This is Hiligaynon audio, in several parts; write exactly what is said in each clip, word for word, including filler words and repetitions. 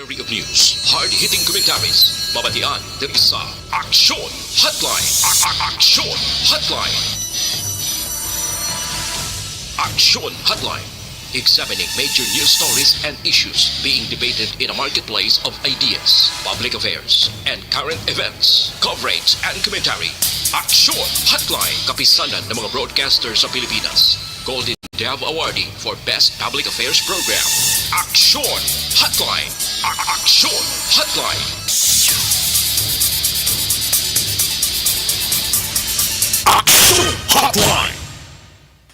Flurry of news, hard-hitting commentaries, mabatian diri sa Aksyon Hotline. A- a- Aksyon Hotline. Aksyon Hotline. Examining major news stories and issues being debated in a marketplace of ideas, public affairs, and current events. Coverage and commentary. Aksyon Hotline. Kapisanan ng mga broadcaster sa Pilipinas. Golden Dove Awardee for Best Public Affairs Program. Aksyon Hotline. A- Aksyon Hotline. Aksyon Hotline.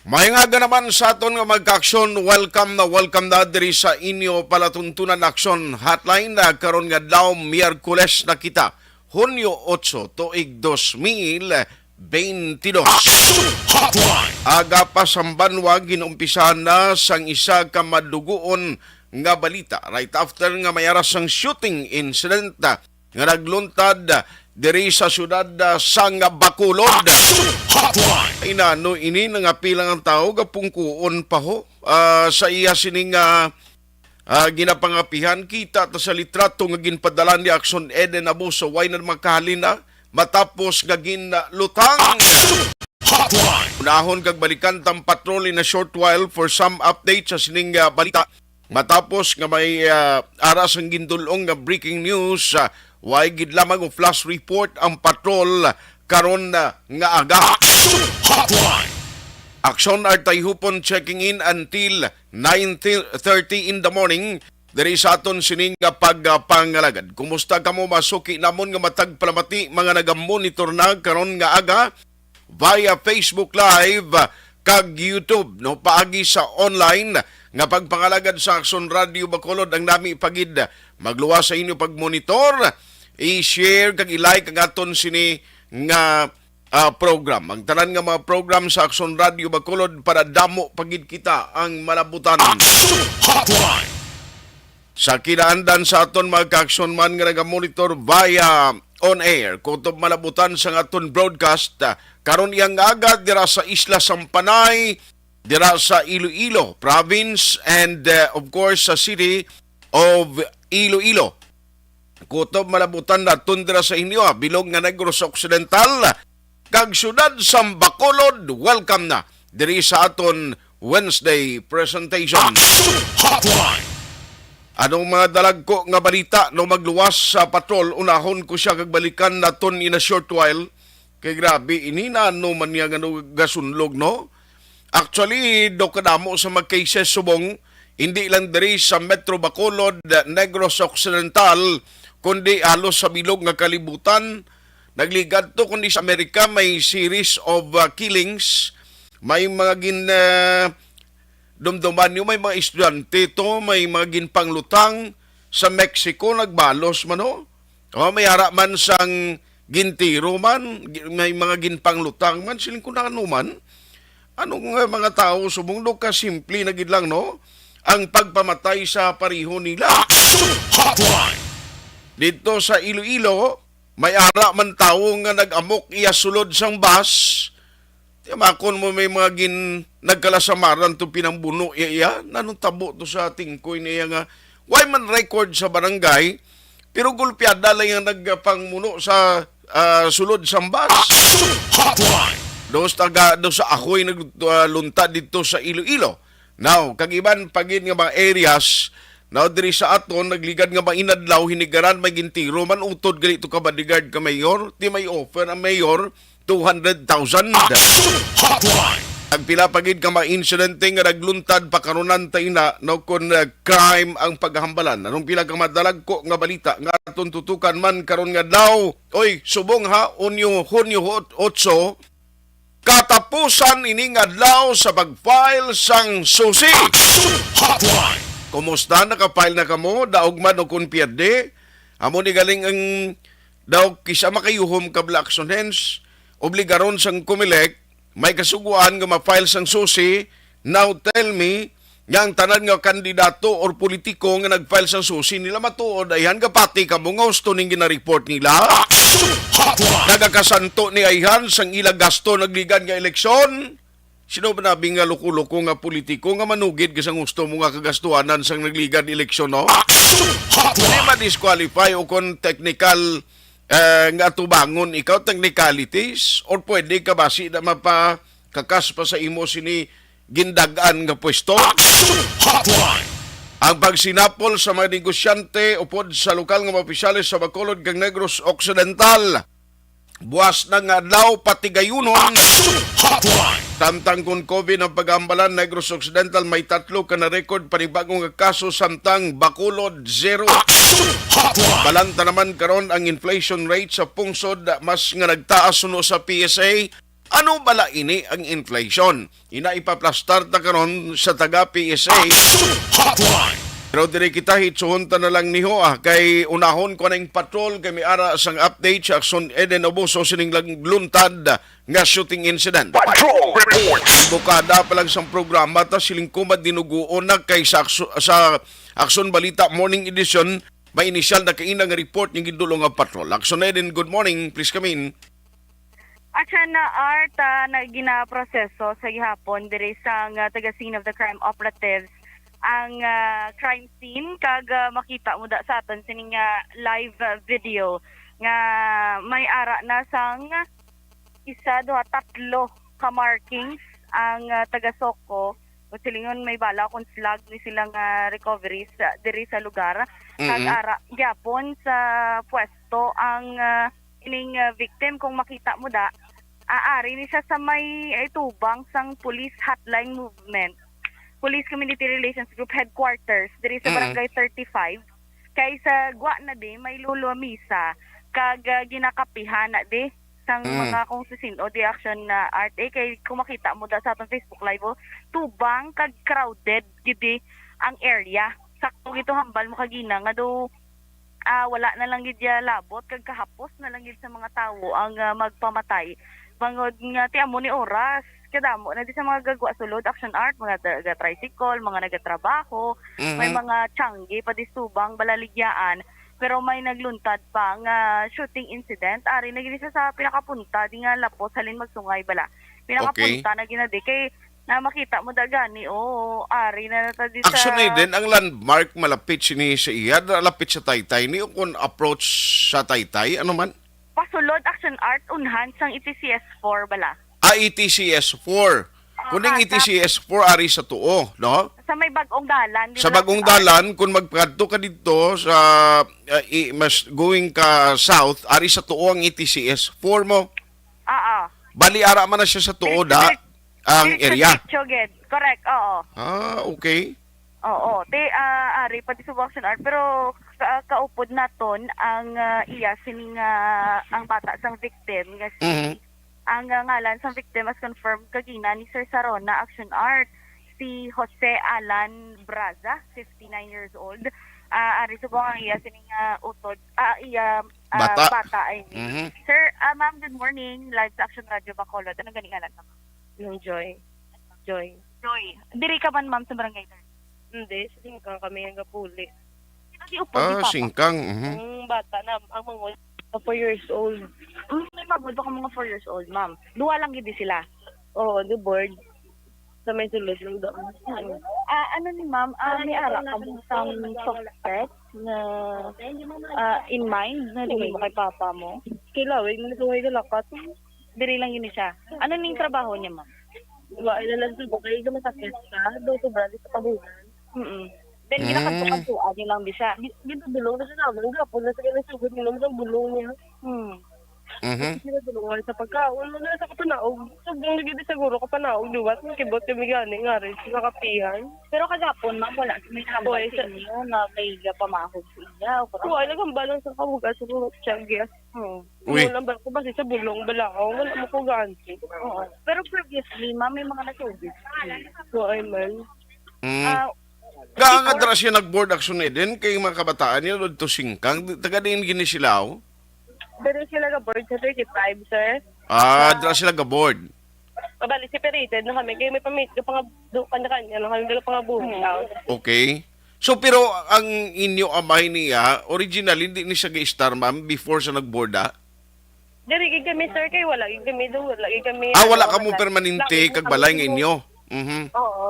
Maayong aga naman sa aton nga magka-aksyon. Welcome na welcome na diri sa inyo palatuntunan Aksyon Hotline. Ah, karon nga adlaw, Miyerkules na kita, Hunyo otso, tuig dos mil beintidos. Aksyon Hotline. Aga pa sa banwa, ginumpisahan na sang isa ka maduguon nga balita right after nga may ara sang shooting incident, ah, nga nagluntad, ah, diri sa siyudad, ah, sang Bacolod. Aksyon Hotline. Inano ini, nangapilang ang tawo gapungkuon pa ho, ah, sa iya sining, ah, ah, ginapangapihan. Kita ta sa litrato nga ginpadala ni Aksyon Eden Abuso, way na makahalin na matapos nga ginlutang. Aksyon Hotline. Unahon kag balikan tang patrol in a short while for some update sa sining, ah, balita. Matapos nga may, ah, ara sang gindul-ong nga breaking news, ah, way gid lamang og flash report ang patrol karon, ah, nga aga. Aksyon Hotline. Aksyon Artayhupon checking in until nine thirty in the morning diri sa aton sining nga pagpangalagad. Kumusta kamo, mga suki namon nga matag palamati, mga nagamonitor na karon nga aga via Facebook Live kag YouTube, no, paagi sa online nga pagpangalagad sa Aksyon Radio Bacolod? Ang nami pa gid magluwas sa inyo pagmonitor, i-share kag i-like ang aton sini nga, ah, program. Ang tanan nga mga program sa Aksyon Radio Bacolod para damo pa gid kita ang malabutan. Aksyon Hotline. Sa kinaandan sa aton mga ka-aksyon man nga nagamonitor via on air, kutob malabutan sa aton broadcast, ah, karon iyang aga dira sa Isla Sampanay, dira sa Iloilo Province, and, ah, of course, sa City of Iloilo. Kutob malabutan naton dira sa inyo, ah, bilog nga Negros Occidental, kag siyudad sang Bacolod. Welcome na diri sa aton Wednesday presentation. Aksyon Hotline. Anong mga dalagko nga balita, no, magluwas sa patrol? Unahon ko siya kag balikan naton in a short while. Kay grabe, ini na ano man niya nga no, gasunlog, no? Actually, do kadamo sa mga cases subong, hindi lang diri sa Metro Bacolod, Negros Occidental, kundi halos sa bilog nga kalibutan. Nagligad to kundi sa Amerika may series of, uh, killings. May mga gin, uh, dumduman nyo, may mga estudyante to, may mga ginpanglutang sa Mexico, nagbalos man, ho. O, may ara man sang gintiro man, gi-, may mga ginpanglutang man, siling ko na ano man. Ano nga mga tao, subong do ka simple na gid lang, no? Ang pagpamatay sa pareho nila. Aksyon Hotline. Dito sa Iloilo, may ara man tawo nga nag-amok iya sulod sang bus. Timakon mo may mga gin-, nagkalasamaran to pinambuno iya, iya. Nanong tabo to sa tingkoy niya nga, way man record sa barangay, pero gulpiada lang yung nagpangmuno sa, ah, sulod sang bus. Aksyon Hotline. Dos taga, dos sa Ahoy nag, ah, luntad dito sa Iloilo. Now, kag iban pa gid nga mga areas, now, diri sa aton, nagligad nga mainadlaw, hinigaran, may gintiro man, utod gali to ka bodyguard ka mayor, ti may offer ang mayor, two hundred thousand. Aksyon Hotline. Nagpila pa gid ka mga insidente nga nagluntad, pakarunan ta ina, no, kun, uh, crime ang paghambalan. Anong pila ka madalagko nga balita nga aton tutukan man karon nga daw, oy, subong ha, Hunyo, Hunyo hot-, otso, katapusan ining adlaw sa pag-file sang susi. Aksyon Hotline. Kumusta? Naka-file na kamo? Daog man o kun pierde? Amo ni galing ang daog kisa makayuhom ka bala Aksyon Hens. Obligaron sang Comelec, may kasuguan nga ma-file sang susi. Now tell me, nga ang tanan nga kandidato or politiko nga nag-file sang susi nila matuod, ayhan, gapati kamo nga husto ning gina-report nila. Aksyon Hotline. Nagakasanto ni ayhan sang ila gasto nagligad nga eleksyon. Sino ba nabi nga luko-luko nga politiko nga manugid ka sang gusto mo nga kagastuhanan sang nagligad eleksyon, no? Action Hotline! Di ma-disqualify o kon technical, eh, nga atubangon ikaw, technicalities, or pwede ka basi na mapakakas pa sa imo sini gindag-an nga pwesto? Action Hotline! Ang pagsinapol sa mga negosyante upod sa lokal nga mga opisyales sa Bacolod kag Negros Occidental. Buas na nga adlaw, patigayunon. Action Hotline! Samtang kon COVID ang pag-ambalan, Negros Occidental may tatlo ka na-record panibagong nga kaso, samtang Bacolod, zero. Action Hotline! Balanta naman karon ang inflation rate sa pungsod, mas nga nagtaas suno sa P S A. Ano bala ini ang inflation? Ina ipaplastar ta karon sa taga P S A. Action Hotline! Pero diri kita, hitsuhon ta na lang niho, ah, kay unahon ko ning patrol kay may ara sang update sa Action Eden Obuso sining lang luntad nga shooting incident. Patrol Report! Bukada pa lang sang programa ta, siling ko madinuguon na kay sa Akso-, sa Action Balita Morning Edition, may inisyal na kaina nga report nga gidulong ang patrol. Action Eden, good morning. Please come in. At siya na, Art, ah, na ginaproseso sa gihapon diri sang, ah, taga scene of the crime operatives ang, ah, crime scene, kag, ah, makita mo da sa aton sining, ah, live, ah, video nga may ara na sang isa, duha, tatlo ka markings ang, ah, taga SOCO. Kung silingon, may bala kung slag ni sila nga recoveries, ah, diri sa lugar. Kag Mm-mm. Ara gyapon sa pwesto ang, ah, ining, ah, victim, kung makita mo da, aari ni siya sa may, ay, tubang sang Police Hotline Movement, Police Community Relations Group Headquarters diri sa Mm. Barangay thirty-five. Kay sa gwa na di, may lolo misa, kag, ah, ginakapihan na di sang Mm. mga kung sisin-o di action na art. Eh, kay kung makita mo da sa atong Facebook Live, oh, tubang kag crowded gid di ang area. Sakto gito hambal mo kagina nga do, ah, wala na lang gid ya labot, kag kahapos na lang gid sa mga tawo ang, ah, magpamatay. Bangod nga ti amo ni oras, kadamo na di sa mga gagwa sulod, action art, mga taga-tricycle, mga nagatrabaho, may Mhm. mga tiyanggi pa di subang balaligyaan, pero may nagluntad pa nga shooting incident. Ari na gid siya sa pinakapunta di nga lapos halin magsungay bala. Pinakapunta Okay. na gid na di kay na makita mo da gani, oo, ari na ta di sa Actually, din ang landmark malapit sini sa iya, lapit sa Taytay ni, o kung approach sa Taytay, ano man? Pasulod, action art, unhan sang E T C S four bala. Ah, E T C S four. Ah, Kuning ah, sa E T C S four ari sa tuo, no? Sa may bagong dalan, di Sa ba? Bagong dalan, kung magpadto ka dito sa, ah, i-, mas going ka south, ari sa tuo ang E T C S four mo. Ah, ah. Bali, ara man na siya sa tuo, Diretso, da, diretso. Ang Diretso, area. Diretso, gid. Correct, oo. Ah, okay. Oo, ti, ah, ari pa di subong action art, pero ka-, kaupod naton ang, ah, iya sining, ah, ang bata sang victim nga si, Mhm. ang, ah, ngalan sang victim as confirmed kagina ni Sir Sarona, action art, si Jose Alan Braza, fifty-nine years old. Ah, ari subong ang iya sining, ah, utod, ah, iya, ah, Bata. Bata, I mean. Mhm. Sir, ah, ma'am, good morning. Live sa Action Radio Bacolod. Ano gani ngalan mo? Nung Joy. Joy. Joy. Diri ka man, ma'am, sa barangay thirty? Hindi, sa Singkang kami nagapuli. Sino di upod ni Ah, Papa? Singkang, mhm. Ang bata na, ang mga four years old. Hmm, may magod pa ka mga four years old, ma'am. Duha lang gid di sila. Oo, the board. Sa may sulod lang doon. Ah, ano ni ma'am? Ah, may ara ka mo sang suspect na, ah, in mind na lagi mo kay papa mo? Kilawig, nagsuway ka lakat. Diri lang yun siya. Ano ning trabaho niya, ma'am? Wa, ila lang sa bukay, yung masakit ka, daw sobra di sa kabulan. Mm-mm. Then, Mm. ginakadto-kadtuan niyo lang di siya. Gi-, ginadulong na siya naman, gapon na sa kanya sugod, ninom ng bulong niya. Hmm. Mhm. Ginadulungan sa pagkaon, wala sa kapanaog. Sobrang lagi di siguro kapanaog, di ba? Ang kibot kami gani, nga rin, sa kapihan. Pero kagapon, ma'am, wala may nahambal Oy, sa sa inyo nga may gapamahog sa iya o Wa, nagambal lang sa kabugas, siguro, siya, giya. Hmm. Uy. Ano lang ba ko basi sa bulong bala ako? Wala mo ko ganti. Oo. Pero previously, ma'am, may mga nasugid. So, ay man. Mm. Ah, Nga, nga before dra siya nag-board action ni din kay mga kabataan niya, dito Singkang, di-, taga diin gini sila, oh? Diri sila ga-board sa thirty-five, sir. Ah, Ah. Dra sila ga-board. Mabali, separated na kami. Kaya may pamit-, pangab-, do-, kanya-kanya na kami, dala pangabuhi. Hmm. Okay. So, pero ang inyo amay niya, originally, hindi ni siya ga-star, ma'am, before sa nagborda? Diri gid kami, sir, kay wala gid kami do, wala gid kami, Ah, ano, wala ka mo wala. Permanente Layo kag kami balay nga mo. Inyo? Mhm. Oo.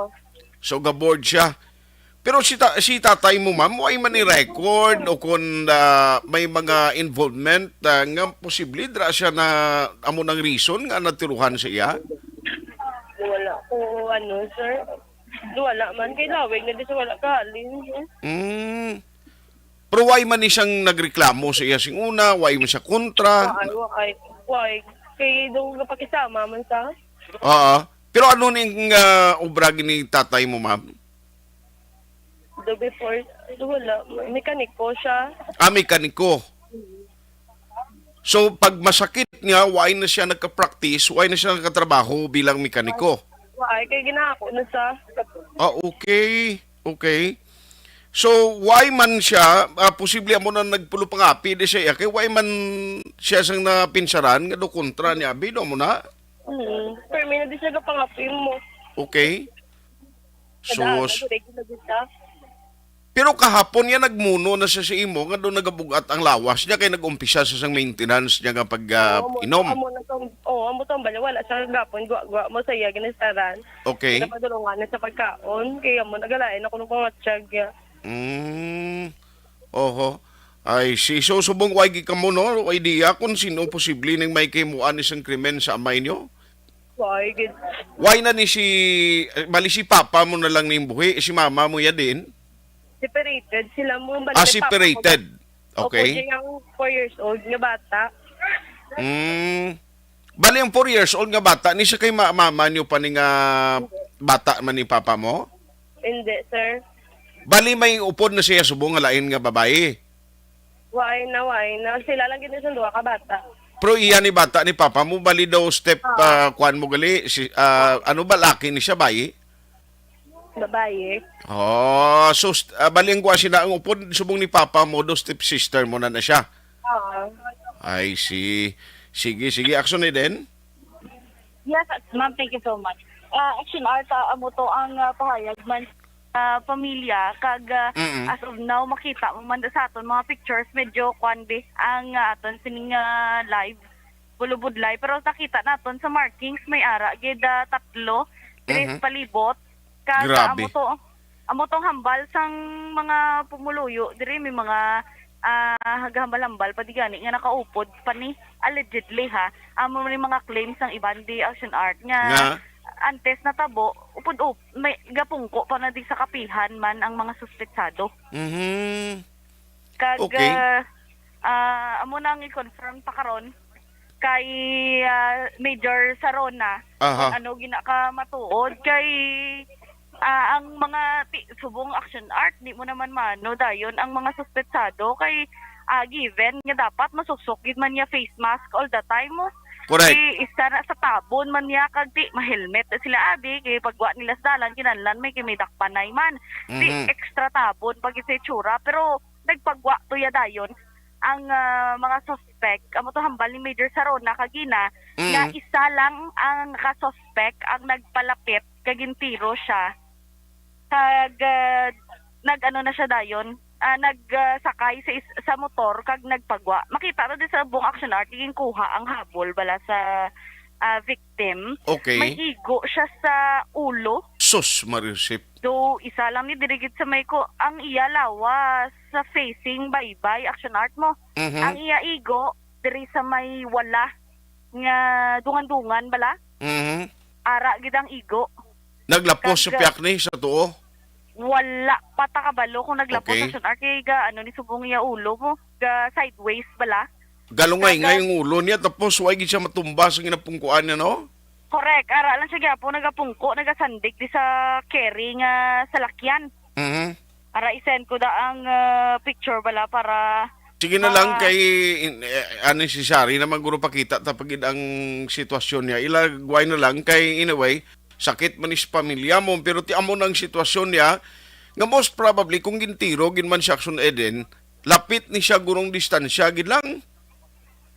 So, ga-board siya. Pero si ta-, si tatay mo, ma'am, way man ni record o kung, ah, may mga involvement, ah, nga posible dira siya na amo nang reason nga natiruhan sa iya? Wala ko, ano, sir. Wala man. Kay lawig na di sa wala kahalin, sir. Mm. Pero way man ni siyang nagreklamo sa iya sing una, way man siya kontra. Waay, waay. Waay. Kay daw napakisama man sa Oo. Pero ano ning, ah, obra gid ni tatay mo, ma'am? The before, wala. Mekaniko siya. Ah, mekaniko. So, pag masakit niya, why na siya nagka-practice, why na siya nagkatrabaho bilang mekaniko? Why? Kay ginako na sa Ah, okay. Okay. So, why man siya, ah, posible amo na nagpulo pangapi di siya, kay why man siya sang napinsaran nga do kontra ni abi, do mo na? Hmm. Pero may na di siya gapangapi mo. Okay. Kada Sus. Ano, regular gid siya. Pero kahapon niya nagmuno na siya sa imo nga doon nagabugat ang lawas niya kay nag-umpisa sa sang maintenance niya nga pag, ah, Oo, amo, inom. Amo na tong, oo, amo tong bala, wala siya gapon, gwa-gwa mo sa iya ginastaran. Okay. Napadulungan na sa pagkaon, kay amo nagalain ako ng pangatsyag niya. Mm. Oho. Ay, si so subong way gid kamo, no? Idea kung sino posible ning may kahimuan isang krimen sa amay niyo? Why gid? Why na ni si, eh, bali si papa mo na lang ning buhi, si mama mo ya din? Separated sila mo. Bali, Ah, may papa ko. Separated. Opo, Okay. Jay, ang four years old nga bata. Mm. Bali ang four years old nga bata, ni siya kay ma-, mama niyo pa ni nga bata man ni papa mo? Hindi, sir. Bali may upod na siya subong nga lain nga babae? Waay na, waay na. Sila lang gid ni sa duha ka bata. Pero iya ni bata ni papa mo, bali daw step, Ah. ah, kuan mo gali, si, ah, ano ba, laki ni siya, bayi? Babayi. Oh, so, st-, ah, bali ang kuan sila, ang upod, subong ni papa mo, do step sister mo na na siya. Oo. I see. Sige, sige. Action ni Den? Yes, ma'am, thank you so much. Ah, Action Art, ah, amo to ang, ah, pahayag man, ah, pamilya, kag, ah, Mm-mm. as of now, makita mo man sa aton mga pictures, medyo kwan, be, ang, ah, aton sining, ah, live, bulubudlay. Pero nakita naton sa markings, may ara gid, ah, tatlo, diri Mhm. sa palibot. Kag, ah, Grabe. amo to, amo tong hambal sang mga pumuluyo diri, may mga, ah, hagahambal-hambal pa di gani nga nakaupod pa ni, allegedly ha, amo ni mga claims sang iban di Action Art nga Nga? antes natabo, upod-up-, may gapungko pa na di sa kapihan man ang mga suspetsado. Mhm. Kag, Okay. ah, ah, amo na ang i-confirm pa karon kay, ah, Major Sarona Aha. kung ano gina ka matuod kay, ah, ang mga ti-, subong Action Art, di mo naman mano dayon ang mga suspetsado kay, ah, given nga dapat masuksok gid man niya face mask all the time. Correct. Di isa na sa tabon man niya kag di ma-helmet na sila abi kay pagwa nila sa dalan kinahanglan may kay may dakpanay man. Di Mhm. extra tabon pag sa itsura pero nagpagwa to ya dayon ang, ah, mga suspect, amo to hambal ni Major Sarona kagina, Mm. nga isa lang ang ka-suspect ang nagpalapit kag gintiro siya. Kag, ah, nag-ano na siya dayon, ah, nag, ah, sakay sa is-, sa motor kag nagpagwa. Makita na din sa buong Action Art, ginkuha ang habol bala sa, ah, victim. Okay. May igo siya sa ulo. Sus, Marisip. Do, isa lang ni diri gid sa may ko, ang iya lawas sa facing baybay, Action Art mo. Mhm. Ang iya igo diri sa may wala nga dungan-dungan bala. Mhm. Ara gid ang igo. Naglapos sa Kag- piyak ni sa tuo? Wala pa ta kabalo kung naglapos Okay. Action Art kay ga, ano ni subong iya ulo mo, ga sideways bala. Galungay Kag- nga yung ulo niya tapos wa gid siya matumba sa ginapungkuan niya, no? Correct. Ara lang siya gyapon nagapungko, nagasandig di sa carry nga salakyan. Mhm. Ara, i-send ko da ang, ah, picture bala para Sige na lang ma- kay in-, eh, unnecessary naman guro pakita ta pagid ang sitwasyon niya. Ilagway na lang kay in a way, sakit man is pamilya mo, pero ti amo nang sitwasyon niya nga most probably kung gintiro gid man siya Action Eden, lapit ni siya gurong distansya gid lang.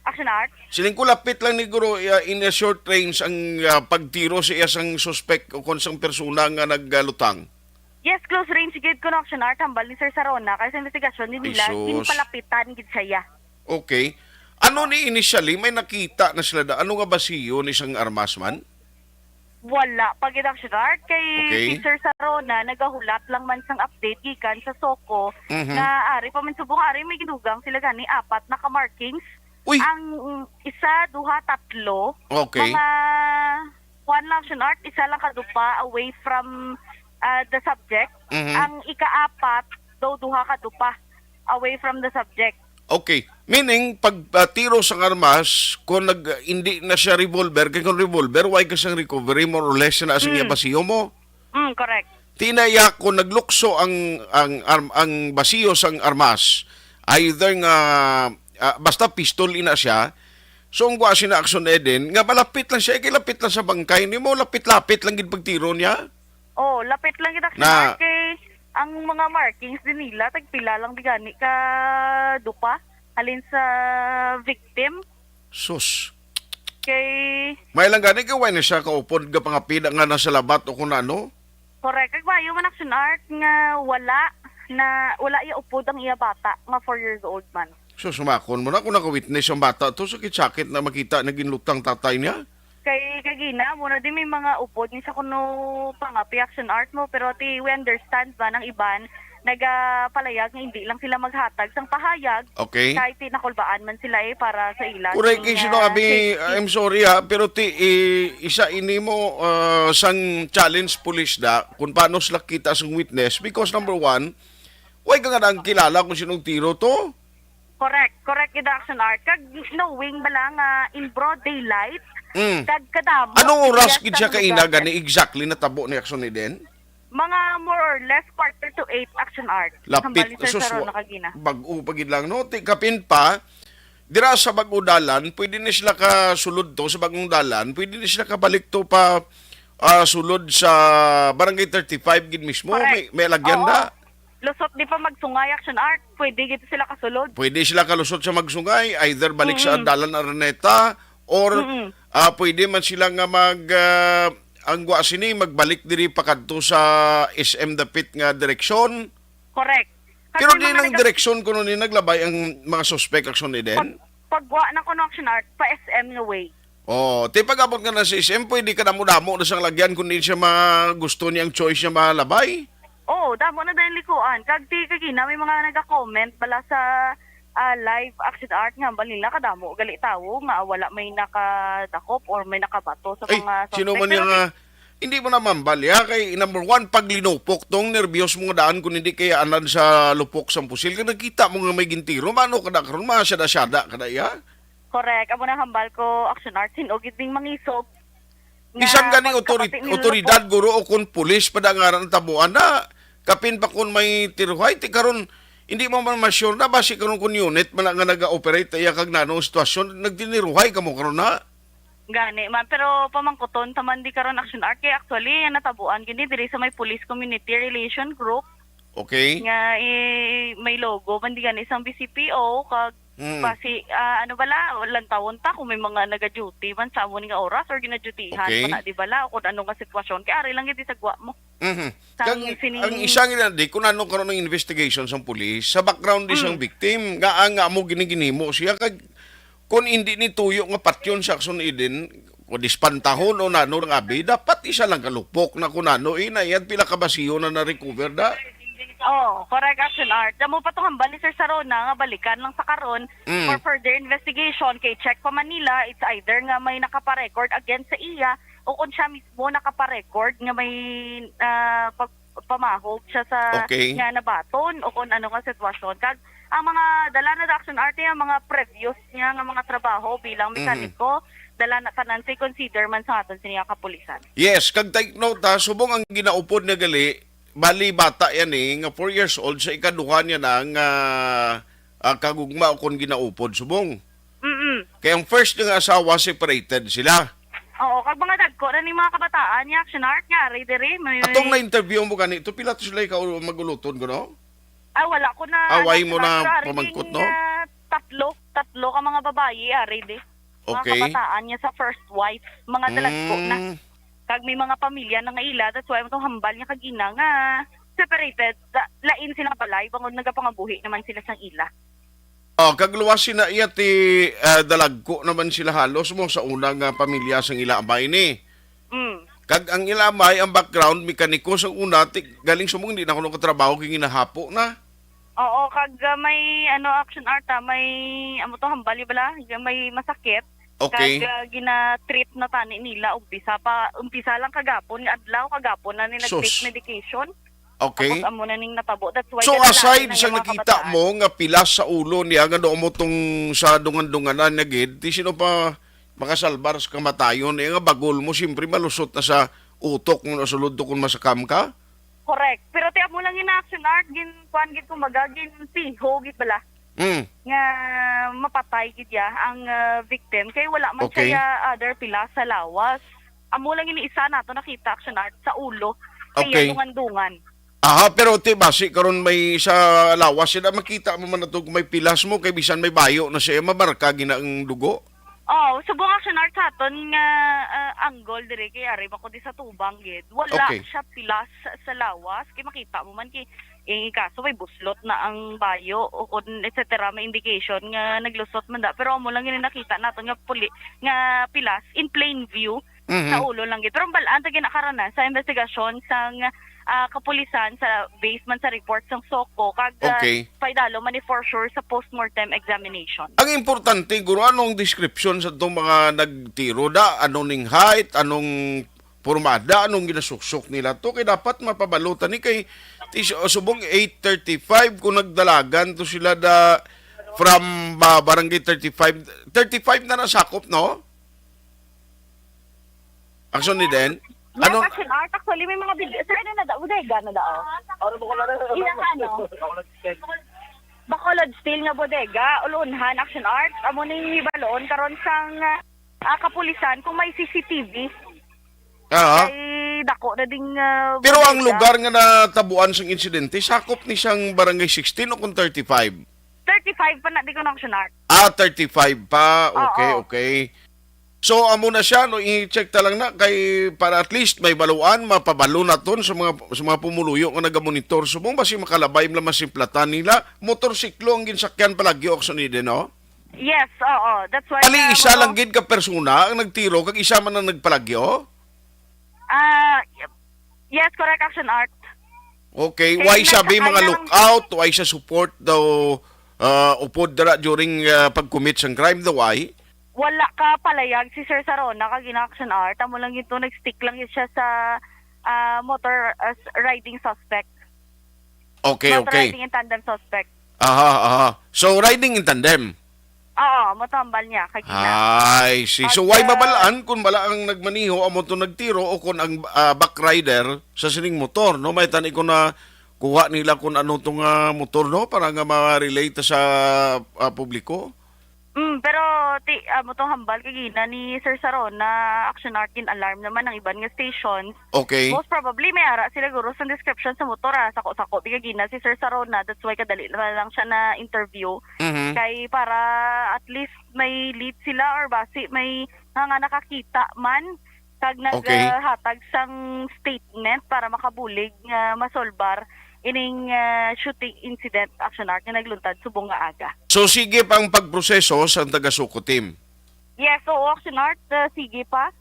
Action Art? Siling ko lapit lang ni guro, ah, in a short range ang, ah, pagtiro sa iya sang suspect o kon sang persona nga nagalutang. Yes, close range gid kuno Action Art, hambal ni Sir Sarona, kay sa investigasyon ni nila, Isus. Ginpalapitan gid siya. Okay. Ano ni initially, may nakita na sila da? Ano nga basiyo ni sang armas man? Wala pa gid, Action Art, kay Okay. si Sir Sarona nagahulat lang man sang update gikan sa SOCO Mhm. nga ari pa man subong ari may gidugang sila gani apat na ka markings. Uy! Ang isa, duha, tatlo, Okay. mga kuan lang, Action Art, isa lang ka dupa away from, ah, the subject. Mhm. Ang ikaapat daw duha ka dupa away from the subject. Okay. Meaning, pag, ah, tiro sang armas, kung nag, hindi na siya revolver, kay kung revolver, why ka sang recovery, more or less, na sang iya Mm. basiyo mo? Mm, correct. Tinaya kung naglukso ang, ang, arm, ang basiyo sang armas, either nga, ah, basta pistol ina siya, so ang gwa sina Action Eden, nga malapit lang siya, kay lapit lang sa bangkay nimo, lapit-lapit lang gid pagtiro niya. Oh, lapit lang gid, Action Na Art, kay ang mga markings din nila, tagpila lang di gani ka dupa halin sa victim. Sus. Kay May lang gani kay wala na siya kaupod nga pangapida nga nasa labat o kung ano. Correct. Kag maayo man, Action Art, nga wala na, wala iya upod ang iya bata nga four years old man. So, sumakon mo na kung naka-witness ang bata to, sakit-sakit na makita na ginlutang tatay niya. Kay kagina, mo na din may mga upod ni sa kuno pangapi, Action Art mo, pero ti we understand ba ng iban, nagapalayag nga hindi lang sila maghatag sang pahayag. Okay. Kahit ti nakulbaan man sila eh para sa ila Correct, sing, kay sino, ah, abi, safety. I'm sorry ha, pero ti, eh, isa ini mo, ah, sang challenge police da kung paano sila kita sang witness because number one, why ka nga nang kilala kung sinong tiro to? Correct, correct gid, Action Art. Kag knowing bala nga in broad daylight, Mm. kag kadamo Anong oras gid siya kaina gani exactly natabo ni Action Eden? Mga more or less quarter to eight, Action Art. Lapit, Hambal ni Sir sus, Saro wa-, na kagina. Bag-o pa gid lang, no? Ti-, kapin pa, dira sa bag-o dalan, pwede na sila kasulod to sa bagong dalan, pwede na sila kabalik to pa, ah, sulod sa Barangay thirty-five gid mismo. Correct. May, may lagyan Oo. na. Lusot di pa magsungay, Action Art, pwede gid sila kasulod. Pwede sila kalusot sa magsungay, either balik sa Mm-mm. Dalan Araneta, or, Mm-mm. ah, pwede man sila nga mag, ah, ang gwa sini, magbalik diri pa kadto sa S M dapit nga direksyon. Correct. Pero Kasi di mga nang nag- direksyon kuno ni naglabay ang mga suspect, Action Eden? Pag, pagwa na kuno, Action Art, pa S M nga way. Oh, ti pag-abot nga na sa S M, pwede ka damo-damo na sang lagyan kung di siya ma-, gusto niya ang choice niya malabay. Oo, damo na dayon likuan. Kag ti kagina, may mga naga-comment bala sa, ah, live, Action Art, nga hambal nila kadamo gali tawo nga wala may nakadakop or may nakabato sa Ay, mga sino suspect. man Pero niya ti nga, hindi mo na mambal, ya, kay number one, pag linupok tong nervyos mo nga daan kung hindi kaya anad sa lupok sang pusil, kag nakita mo nga may gintiro, mano ka da karon, masyada-syada ka da, ya? Correct. Amo na hambal ko, Action Art, sin-o gid ding mangisog nga Bisan gani pagkapati otori-, ni otoridad, Lupok. Guro, o kun pulis pa da nga ran tabuan na, kapin pa kun may tiruhay, ti karon, hindi mo man ma-sure na, basi karon kun unit man na nga naga-operate, iya kag nanong sitwasyon, nagtiniruhay ka mo karon na. Gani man, pero pamangkuton ta man di karon, Action Art, kay actually, ang natabuan gini diri sa may Police Community Relation Group, Okay. Nga, eh, may logo man di gani sang B C P O, kag Mm. basi, ah, ano bala, lantawon ta kung may mga naga-duty man sa amo ni nga oras or ginadutyhan Okay. pa na, di bala, o kung ano nga sitwasyon. Kay ari lang gid sa gwa mo. Mhm. Sang Kag sining ang isa nga di, kung ano karon ang investigation sang pulis, sa background di sang Mm. victim, nga ang amo giniginimo siya, kag kung hindi ni tuyo nga patyon sa Action Eden, kung dispantahon o nano nga abi, dapat isa lang kalupok na kung nano, eh, na yan, pila ka basiyo na na-recover da. Oh, correct, Action Art. Damo pa to hambal ni Sir Sarona nga balikan lang sa karon Mm. for further investigation. Kay check pa man nila, it's either nga may nakaparecord against sa iya o kung siya mismo nakaparecord nga may, ah, pag-, pamahog siya sa Okay. nga nabaton o kung ano nga sitwasyon. Kag ang mga dala na sa Action Art niya, mga previous niya nga mga trabaho bilang Mhm. mekaniko, dala na tanan sa consider man sa aton sa niya kapulisan. Yes, kag take note ha, subong ang ginaupod na gali, bali bata yan eh, nga four years old, sa ikaduha niya na nga, ah, kagugma o kon ginaupod, subong. Mm-mm. Kay ang first nga asawa, separated sila. Oo, kag mga dagko na ni mga kabataan, ni Action Art nga, ari diri, may Atong na-interview mo gani, to pila to sila ikaw mag-uluton ko, no? Ah, wala ko na, Ah, wala mo ko na na, pero ari pamangkot, din no? nga tatlo, tatlo ka mga babayi, ari di. Mga Okay. kabataan niya sa first wife, mga dalagko na. Mm. Kag may mga pamilya na nga ila, that's why itong hambal niya kagina nga separated, la-, lain sila balay, bangod nagapangabuhi naman sila sang ila. Oh, kag luwas sina iya ti, ah, dalagko naman sila halos mo sa una nga pamilya sang ila amay ni. Mm. Kag ang ila amay, ang background, mekaniko sang una, ti, galing subong di na kuno katrabaho kay ginahapo na. Oo, kag, ah, may, ano, Action Art, ah, may, amo to, hambal, bala, may masakit. Okay. Kag, ah, gina-treat na tani nila, umpisa pa, umpisa lang kagapon nga adlaw, kagapon na ni nag-take Sus. medication. Okay. Tapos amo na ning natabo. That's why So, kanina aside na sa yung mga nakita kabataan. mo nga pilas sa ulo niya, nga doon mo tong sa dungan-dunganan na gid, ti sino pa makasalbar sa kamatayon? Eh, nga bagol mo, siyempre malusot na sa utok mo, nasulod to kung masakam ka? Correct. Pero ti amo lang yung action art, gin, kuan gid, kumbaga, gin piho gid bala. Mm. Nga mapatay gid ya ang, ah, victim. Kay wala man Okay. siya ya other pilas sa lawas. Amo lang ini isa nato nakita action art sa ulo. Kaya Okay. dungan-dungan. Aha, pero ti basi karon may sa lawas sila makita mo man nato kung may pilas mo kay bisan may bayo na siya mamarka gina ang dugo. Oh, subong action art sa aton nga, ah, angle dire kay ari man ko di sa tubang gid. Wala Okay. siya pilas sa lawas kay makita mo man kay eh, kaso may buslot na ang bayo o kun et cetera may indication nga naglusot man da. Pero amo lang yun nakita naton nga puli nga pilas in plain view Mhm. sa ulo lang gid. Pero ang balaan ta ginakaranan sa investigasyon sang, ah, kapulisan sa based man sa report sang SOCO kag, ah, Okay. paidalo man ni for sure sa postmortem examination. Ang importante, guro, anong description sa itong mga nagtiro da? Anong ning height? Anong pormada? Anong ginasuksok nila to? Kay dapat mapabalutan ni kay ti-, subong eight thirty-five kung nagdalagan to sila da from, ah, barangay thirty-five. Thirty-five na nasakop, no? Action ni Den? Yes, Ano? Action Art. Actually, may mga video. Sir, ano na daw? Bodega na daw. Ina, ano? Bacolod Steel nga bodega, ulunhan, Action Art. Amo ning hibaloon karon sang, ah, kapulisan kung may C C T V. Ah. Kay dako na ding, ah, Pero ang bodega. lugar nga natabuan sang insidente, sakop ni sang barangay sixteen o kung thirty-five? Thirty-five pa na, di ko na, Action Art. Ah, thirty-five pa. Okay, Oo. okay. So, amo na siya, no, i-check ta lang na kay para at least may baluan, mapabalo naton sa mga, sa mga pumuluyo nga nagamonitor. Subong basi makalabay lang masimplatan nila. Motorsiklo ang ginsakyan palagi, Oxon Eden, no? Yes, oo. That's why, Ali, uh, isa mga lang gid ka persona ang nagtiro, kag isa man ang nagpalagyo? Ah, yes, correct, Action Art. Okay, Kay why sabi nagkakay mga na lang lookout, why sa support daw, ah, upod dira during, ah, pag-commit sang crime daw, why? Wala ka palayag si Sir Sarona, kag in-action art. Amo lang ito, nag-stick lang yun siya sa, ah, motor, ah, s-, riding suspect. Okay, Motor okay. riding in tandem suspect. Aha, aha. So, riding in tandem? Oo, motambal niya, kag ina. Ay, si. So, Pag, why ah, mabalaan kung bala ang nagmaniho amo to nagtiro o kung ang, ah, back rider sa sining motor, no? May tani ko na kuha nila kung ano tong, ah, motor, no? Para nga ma-relate sa, ah, publiko. Mm, pero ti-, amo tong hambal kay gina ni Sir Saron na action art gin-alarm naman ang iban nga stations. Okay. Most probably, may ara sila guro sa description sa motor, ah. Sako-sako, di ka gina si Sir Saron na. That's why kadali na lang siya na interview. Mhm. Kay para at least may lead sila or basi may nga, nga nakakita man kag Okay. naghatag sang statement para makabulig nga masolbar ining, ah, shooting incident, action art, nga nagluntad subong nga aga. So, sige pa ang pagproseso sa taga-SOCO team? Yes, oo, action art, ah, sige pa.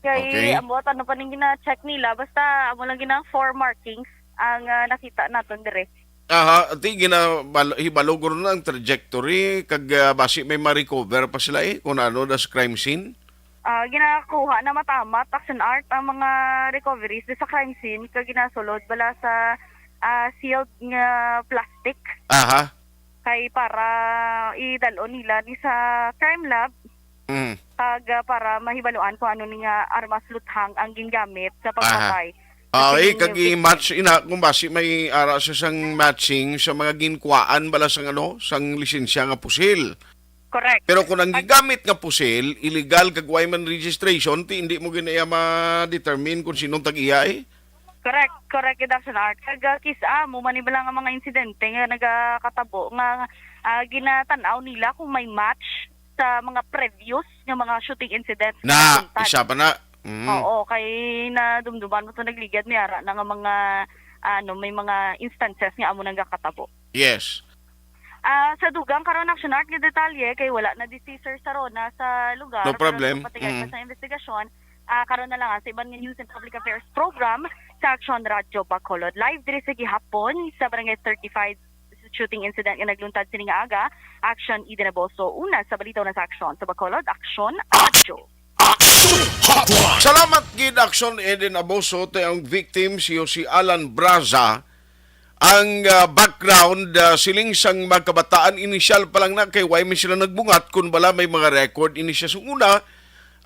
Kay Okay. ambot ano pa ning gina-check nila, basta amo lang ginang four markings ang, ah, nakita naton dire. Aha, ti ginabal-, hibalo guro na ang trajectory kag, ah, basi may ma-recover pa sila, eh, kung ano das crime scene. Ah, ginakuha na matamat, action art, ang mga recoveries sa crime scene kag ginasulod bala sa, ah, sealed nga plastic. Aha. Kay para idalon nila ni sa crime lab, Mm. kag, ah, para mahibaluan kung ano ni nga armas luthang ang gingamit sa Aha. pagpatay. Ah, Kasi eh, kag yung i-match ina kung basi may ara sa sang matching sa mga ginkuhaan bala sang ano, sang lisensya nga pusil. Correct. Pero kung ang Ag- gigamit nga pusil, illegal kag way man registration, ti hindi mo ginaya ma-determine kung sinong tag-iya, eh. Correct, correct, gid, Action Art. Kag, ah, kis-a, mo man iba lang ang mga insidente nga nagakatabo nga, ah, ginatan-aw nila kung may match sa mga previous nga mga shooting incidents Na, nga isa pa na. Mm. Oo, kay nadumduman mo to nagligad, may ara na nga mga, ano, may mga instances nga amo nang gakatabo. Yes. Ah, sa dugang karon, Action Art, nga detalye kay wala na di si Sir Sarona sa lugar, No pero problem. Nagpatigayon pa Mm. sa investigasyon. Ah, karon na lang, ah, sa iban nga news and public affairs program sa Action Radio Bacolod. Live diri sa gihapon sa Barangay thirty-five shooting incident nga nagluntad sini nga aga. Action, Eden Aboso. Una sa balita, una sa Action sa Bacolod, Action Radio. Salamat gid, Action Eden Aboso, te ang victim si si Alan Braza. Ang, ah, background, ah, siling sang mga kabataan, inisyal pa lang na kay why man sila nagbungat kun bala may mga record ini siya. Sa una,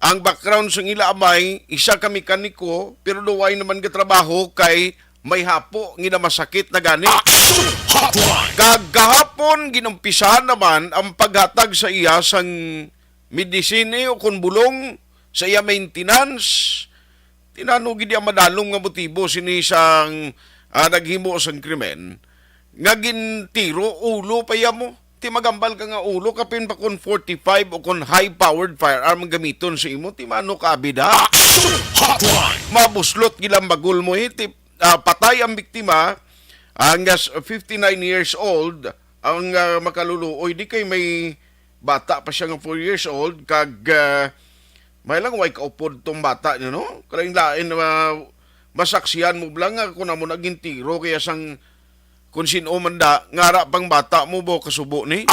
ang background sang ila amay, isa ka mekaniko, pero duway naman gatrabaho kay may hapo nga masakit na gani. Kag gahapon, ginumpisahan naman ang paghatag sa iya sang medisine o kon bulong sa iya maintenance. Tinano gid ang madalom nga motibo sini sang, ah, naghimo sang krimen nga gintiro ulo pa iya mo. Ti magambal ka nga ulo, kapin pa kon forty-five o kon high-powered firearm ang gamiton sa imo, ti mano ka abida? Mabuslot gid ang bagol mo, eh. Ti, ah, patay ang biktima, ang, ah, fifty-nine years old, ang, ah, makaluluoy, di kay may bata pa siya nga four years old, kag, ah, may lang way kaupod tong bata niyo, no? Kalain-lain, ah, masaksihan mo lang nga kung amo naging tiro kaya sang kung sino man da, ngara pang bata mo bo kasubo ni.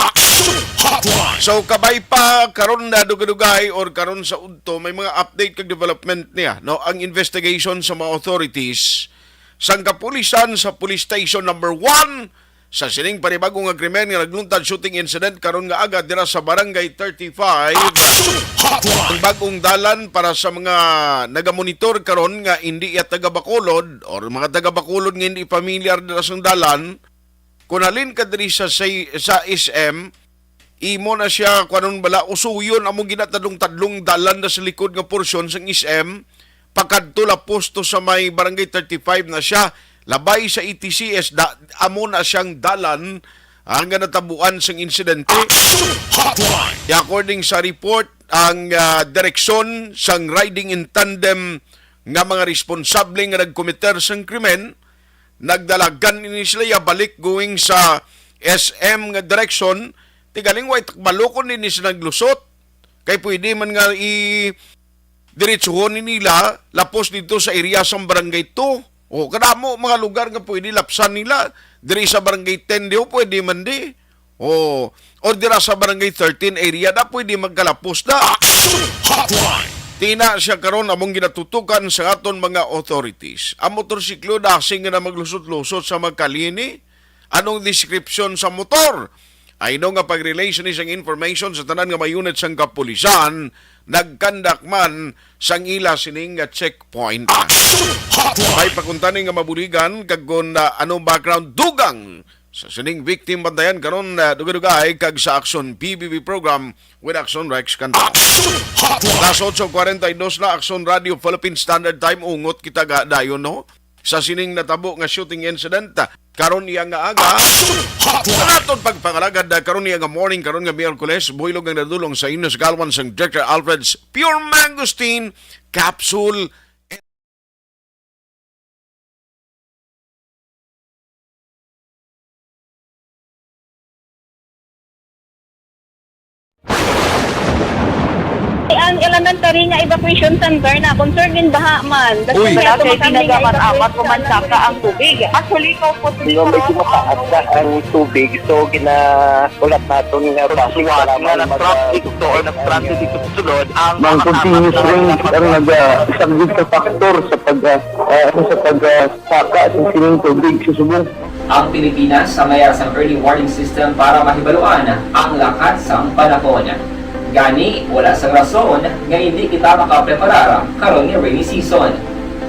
So, kabay pa karon na dugay-dugay or karon sa udto, may mga update kag development niya, no? Ang investigation sa mga authorities sang kapulisan sa Police Station Number One sa sining panibago nga krimen nga nagluntad shooting incident karon nga aga dira sa Barangay thirty-five. Ang bagong dalan para sa mga nagamonitor karon nga hindi ya taga Bacolod or mga taga Bacolod nga hindi familiar dira sa dalan, kung halin ka diri sa, sa, sa S M, imo na siya, kuanon bala, usuyon, amo ginatadlong-tadlong dalan na sa likod nga porsyon sang S M, pakadto lapos to sa may Barangay thirty-five na siya, labay sa E T C S, da, amo na siyang dalan, ah, nga natabuan sang insidente. According sa report, ang, ah, direksyon sang riding in tandem nga mga responsable nga nagkomiter sang krimen, nagdalagan ini sila ya balik going sa S M nga direksyon, ti galing way takbalo kon ini sila naglusot. Kay pwede man nga i diretsuhon ni nila lapos dito sa area sang Barangay two. O, kadamo mga lugar nga pwede lapsan nila. Diri sa Barangay ten di, o, pwede man di. O, or dira sa Barangay thirteen area na pwede magkalapos na. Tina siya karon among ginatutukan sa aton mga authorities. Ang motorsiklo dasing nga na maglusot-lusot sa magkalini. Anong description sa motor? Ay no nga pag-relay sini sang information sa tanan nga mga unit sang kapulisan, nagkandak man sang ila sining nga checkpoint. May pakuntani nga mabuligan kag kon, ah, ano background dugang sa sining victim, bantayan karon, ah, dugay-dugay kag sa Action P B B program with Action Rex Canto. Las otso cuarenta y dos na, Action Radio Philippine Standard Time, ungot kita ga dayon, no? Sa sining natabo nga shooting incident, karon iya nga aga. Ang aton pagpangalagad, ah, karon iya nga morning, karon nga Miyerkules, buhilog ang nadulong sa inyo sa kalwan sang Director Alfred's Pure Mangosteen Capsule. Ang elementary nga evacuation center na concern in baha man. Uy. Wala kay ginagamat-amat, kumansaka ang tubig. Actually, ikaw po, Di ba, medyo mataas na ang tubig, so gina-, ulat naton nga base nga para lang mag-, traffic to or nag-transit dito sa sulod ang Ang mga continuous kasama rain ang naga-, isang big factor sa pag, ah, ah, sa pag, ah, saka sa sining tubig sa subong. Ang Pilipinas sa mayar sang early warning system para mahibaluan ang lakat sang panahon. Gani, wala sang rason nga hindi kita makapreparar karon nga rainy season.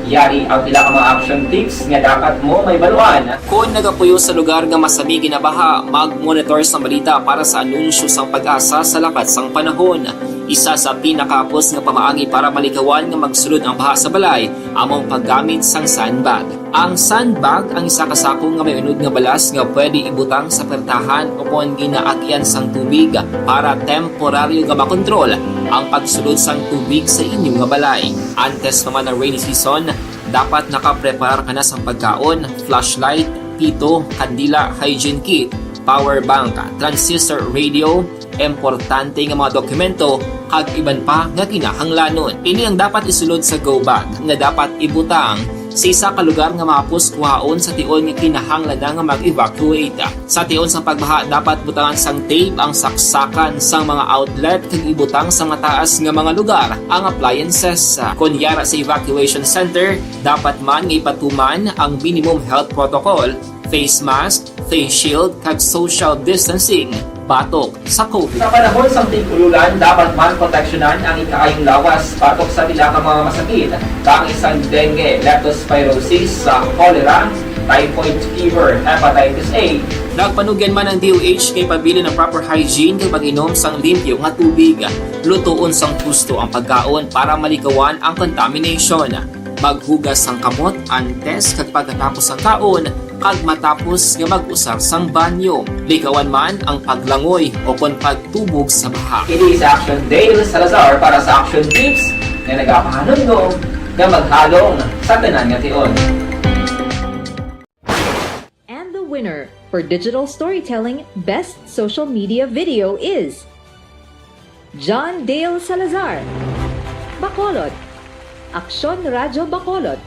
Yari ang pila ka mga action tips nga dapat mo mahibaluan. Kon nagapuyo sa lugar nga masami ginabaha, mag-monitor sa balita para sa anunsyo sang PAGASA sa lakat sang panahon. Isa sa pinakahapos nga pamaagi para malikawan nga magsulod ang baha sa balay amo ang paggamit sang sandbag. Ang sandbag ang isa ka sako nga may unod nga balas nga pwede ibutang sa pertahan o kon ginaagyan sang tubig para temporaryo nga makontrol ang pagsulod sang tubig sa inyo nga balay. Antes pa man ang rainy season, dapat nakapreparar ka na sang pagkaon, flashlight, pito, kandila, hygiene kit, power bank, transistor radio, importante nga mga dokumento, kag iban pa nga kinahanglanon. Ini ang dapat isulod sa go bag nga dapat ibutang sa isa ka lugar nga mahapos kuhaon sa tion nga kinahanglan na nga mag-evacuate. Sa tion sang pagbaha, dapat butangan sang tape ang saksakan sang mga outlet kag ibutang sa mataas nga mga lugar ang appliances. Kon yara sa evacuation center, dapat man nga ipatuman ang minimum health protocol, face mask, face shield, kag social distancing batok sa COVID. Sa panahon sang tig-ululan, dapat man proteksyonan ang ikaayong lawas batok sa pila ka mga masakit, kaangay sang dengue, leptospirosis, sa cholera, typhoid fever, hepatitis A. Nagpanugyan man ang D O H kay pabilin ang proper hygiene kag pag-inom sang limpyo nga tubig, lutoon sang husto ang pagkaon para malikawan ang contamination. Maghugas sang kamot antes kag pagkatapos sang kaon, kag matapos nga mag-usar sang banyo. Likawan man ang paglangoy o kon pagtubog sa baha. Ini si Action Dale Salazar para sa Action Tips nga nagapahanumdom nga maghalong sa tanan nga tion. And the winner for digital storytelling best social media video is John Dale Salazar, Bacolod, Aksyon Radyo Bacolod,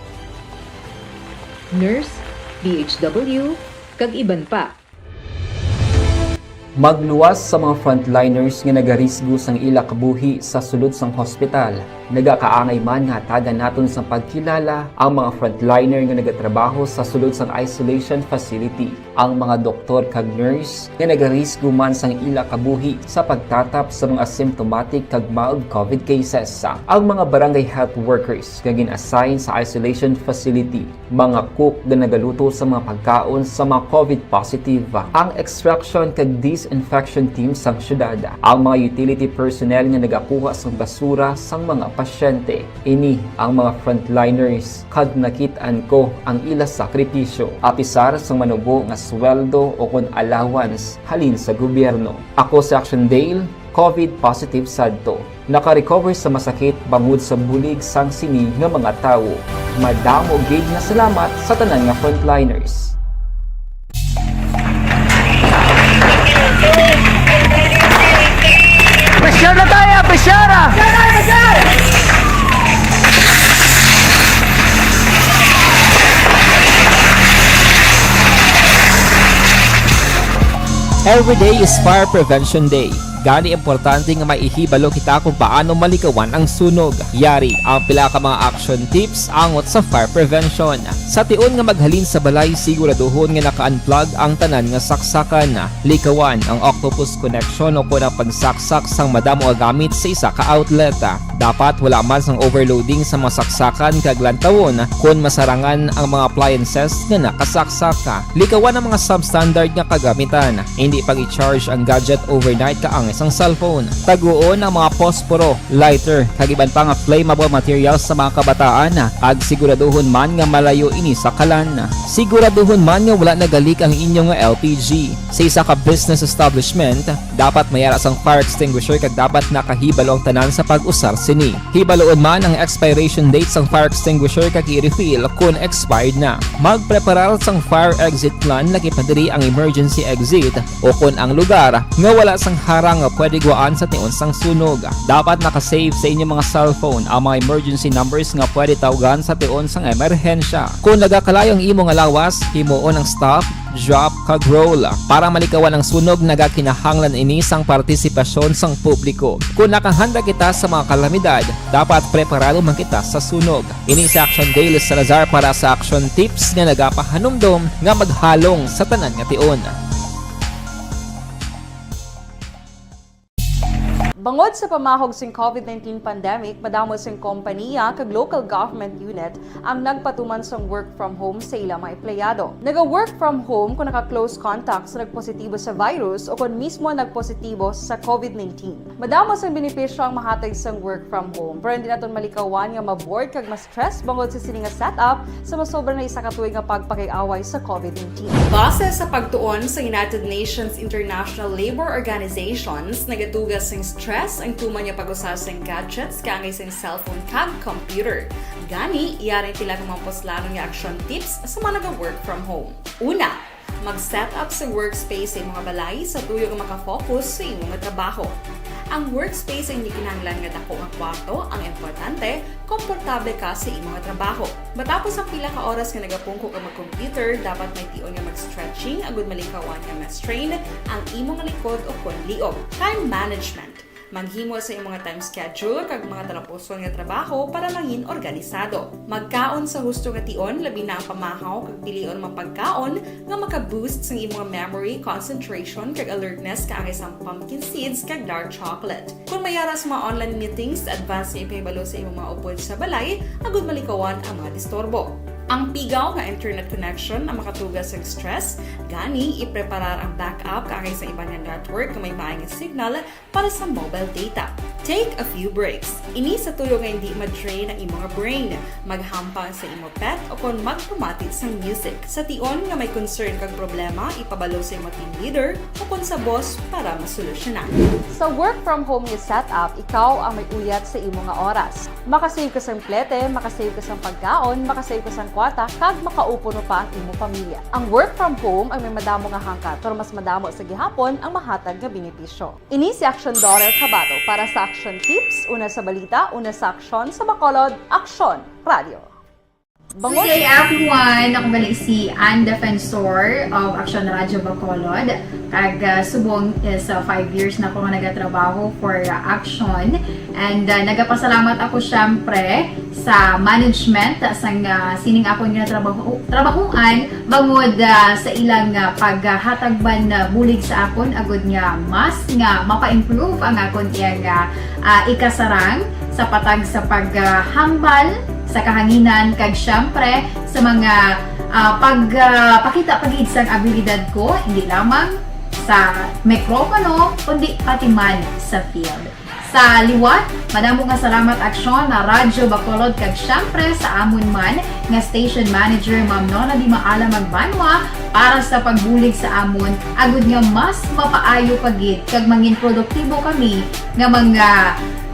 Nurse, D H W, kag iban pa. Magluwas sa mga frontliners nga nagarisgo sang ila kabuhi sa sulod sang hospital. Nagakaangay man nga hatagan naton sang pagkilala ang mga frontliner nga nagatrabaho sa sulod sang isolation facility, ang mga doktor kag nurse nga nagarisgo man sang ila kabuhi sa pagtatap sa mga asymptomatic kag mild COVID cases, ang mga barangay health workers nga gin-assign sa isolation facility, mga cook nga nagaluto sa mga pagkaon sa mga COVID positive, ang extraction kag disinfection team sang syudad, ang mga utility personnel nga nagakuha sang basura sang mga pasyente. Ini ang mga frontliners kag nakit-an ko ang ila sakripisyo, apisar sang manubo nga sweldo o kon allowance halin sa gobyerno. Ako si Action Dale, COVID positive sadto. Naka-recover sa masakit bangod sa bulig sang sini nga mga tawo. Madamo gid nga salamat sa tanan nga frontliners. Pressure na tayo! Pressure na! Every day is Fire Prevention Day. Gani, importante nga may ihibalo kita kung paano malikawan ang sunog. Yari ang pila ka mga action tips angot sa fire prevention. Sa tion nga maghalin sa balay, siguraduhon nga naka-unplug ang tanan nga saksakan. Likawan ang octopus connection o kon ang pagsaksak sang madamo nga gamit sa isa ka outlet. Dapat wala man sang overloading sa mga saksakan kag lantawon kon masarangan ang mga appliances nga nakasaksak. Likawan ang mga substandard nga kagamitan. Indi pag-i-charge ang gadget overnight kaangay sang cellphone. Taguon ang mga posporo, lighter, kag iban pa nga flammable materials sa mga kabataan, kag siguraduhon man nga malayo ini sa kalan. Siguraduhon man nga wala nagalik ang inyo nga L P G. Sa isa ka business establishment, dapat may ara sang fire extinguisher kag dapat nakahibalo ang tanan sa pag-usar sini. Hibaloon man ang expiration date sang fire extinguisher kag i-refill kon expired na. Magpreparar sang fire exit plan, lakip na diri ang emergency exit o kon ang lugar nga wala sang harang nga pwede guwaan sa tion sang sunog. Dapat naka-save sa inyo mga cellphone ang mga emergency numbers nga pwede tawgan sa tion sang emerhensya. Kon nagakalayo ang imo nga lawas, himuon ang stop, drop, kag roll para malikawan ang sunog. Nagakinahanglan ini sang partisipasyon sang publiko. Kon nakahanda kita sa mga kalamidad, dapat preparado man kita sa sunog. Ini si Action Dale Salazar para sa Action Tips nga nagapahanumdom nga maghalong sa tanan nga tion. Bangod sa pamahog sing COVID nineteen pandemic, madamo sing kompaniya kag local government unit ang nagpatuman sang work from home sa ila mga empleyado. Naga-work from home kon naka-close contact sa nagpositibo sa virus o kon mismo nagpositibo sa COVID nineteen. Madamo sang benepisyo ang mahatag sang work from home, pero hindi naton malikawan nga ma-bored kag ma-stress bangod sa sini nga setup sa masobra na isa ka tuig nga pagpakig-away sa COVID nineteen. Base sa pagtuon sa United Nations International Labour Organizations, nagatuga sing stress ang tuman nga pag-usar sing gadgets kaangay sing cellphone kag computer. Gani, yari ang pila ka mga puslanon nga action tips sa mga naga-work from home. Una, Mag-set up sa workspace sa imong balay sa tuyo nga makafocus sa imong trabaho. Ang workspace ay hindi kinahanglan nga dako nga kwarto. Ang importante, komportable ka sa imong trabaho. Matapos ang pila ka oras nga nagapungko ka mag-computer, dapat may tion nga mag-stretching agud malikawan nga ma-strain ang imong likod o kon liog. Time management. Maghimo sa imong time schedule kag mga talapuson nga trabaho para mangin organisado. Magkaon sa husto nga tion, labi na ang pamahaw kag pilion mga pagkaon nga maka-boost sang imong memory, concentration, kag alertness, kaangay sang pumpkin seeds kag dark chocolate. Kung may ara sa mga online meetings, advance nga ipahibalo sa imong mga upod sa balay agud malikawan ang mga disturbo. Ang pigaw nga internet connection ang makatuga sa stress, gani ipreparar ang backup kaangay sa iban nga network nga may maayong signal para sa mobile data. Take a few breaks. Ini sa tuyo nga hindi ma-drain ang imong brain. Maghampang sa imong pet o kon magpamati sang music. Sa tion nga may concern kag problema, ipabalo sa imong team leader o kon sa boss para masolusyonan. Sa work from home nga setup, ikaw ang may uyat sa imo nga oras. Makasave ka sang plete, makasave ka sang pagkaon, makasave ka sang kwarta, kag makaupo pa ang imo pamilya. Ang work from home ang may madamo nga hangkat, pero mas madamo sa gihapon ang mahatag nga benepisyo. Ini si Action Daughter Kabato para sa Action Tips, una sa balita, una sa aksyon, sa Bacolod, Aksyon Radio. Good day, everyone! Ako gali si Ann Defensor of Action Radio Bacolod. Kag, ah, subong is, ah, five years na ako nga nagatrabaho for, ah, Action. And, ah, nagapasalamat ako, syempre, sa management, ah, sang, ah, sining akon nga trabaho, trabahuan, bangod, ah, sa ilang, ah, paghatag man, ah, bulig sa akon, agud nga mas nga mapa-improve ang akon iyang, ah, ah, ikasarang sa patag sa paghambal sa kahanginan, kag siyempre sa mga, ah, pag, ah, pakita pa gid sang abilidad ko, hindi lamang sa mikropono, kundi pati man sa field. Sa liwat, madamo nga salamat, Aksyon, na Radyo Bacolod, kag siyempre sa amon man nga station manager, Ma'am Nona Di Maala Magbanwa, para sa pagbulig sa amon, agud nga mas mapaayo pa gid kag mangin produktibo kami nga mga,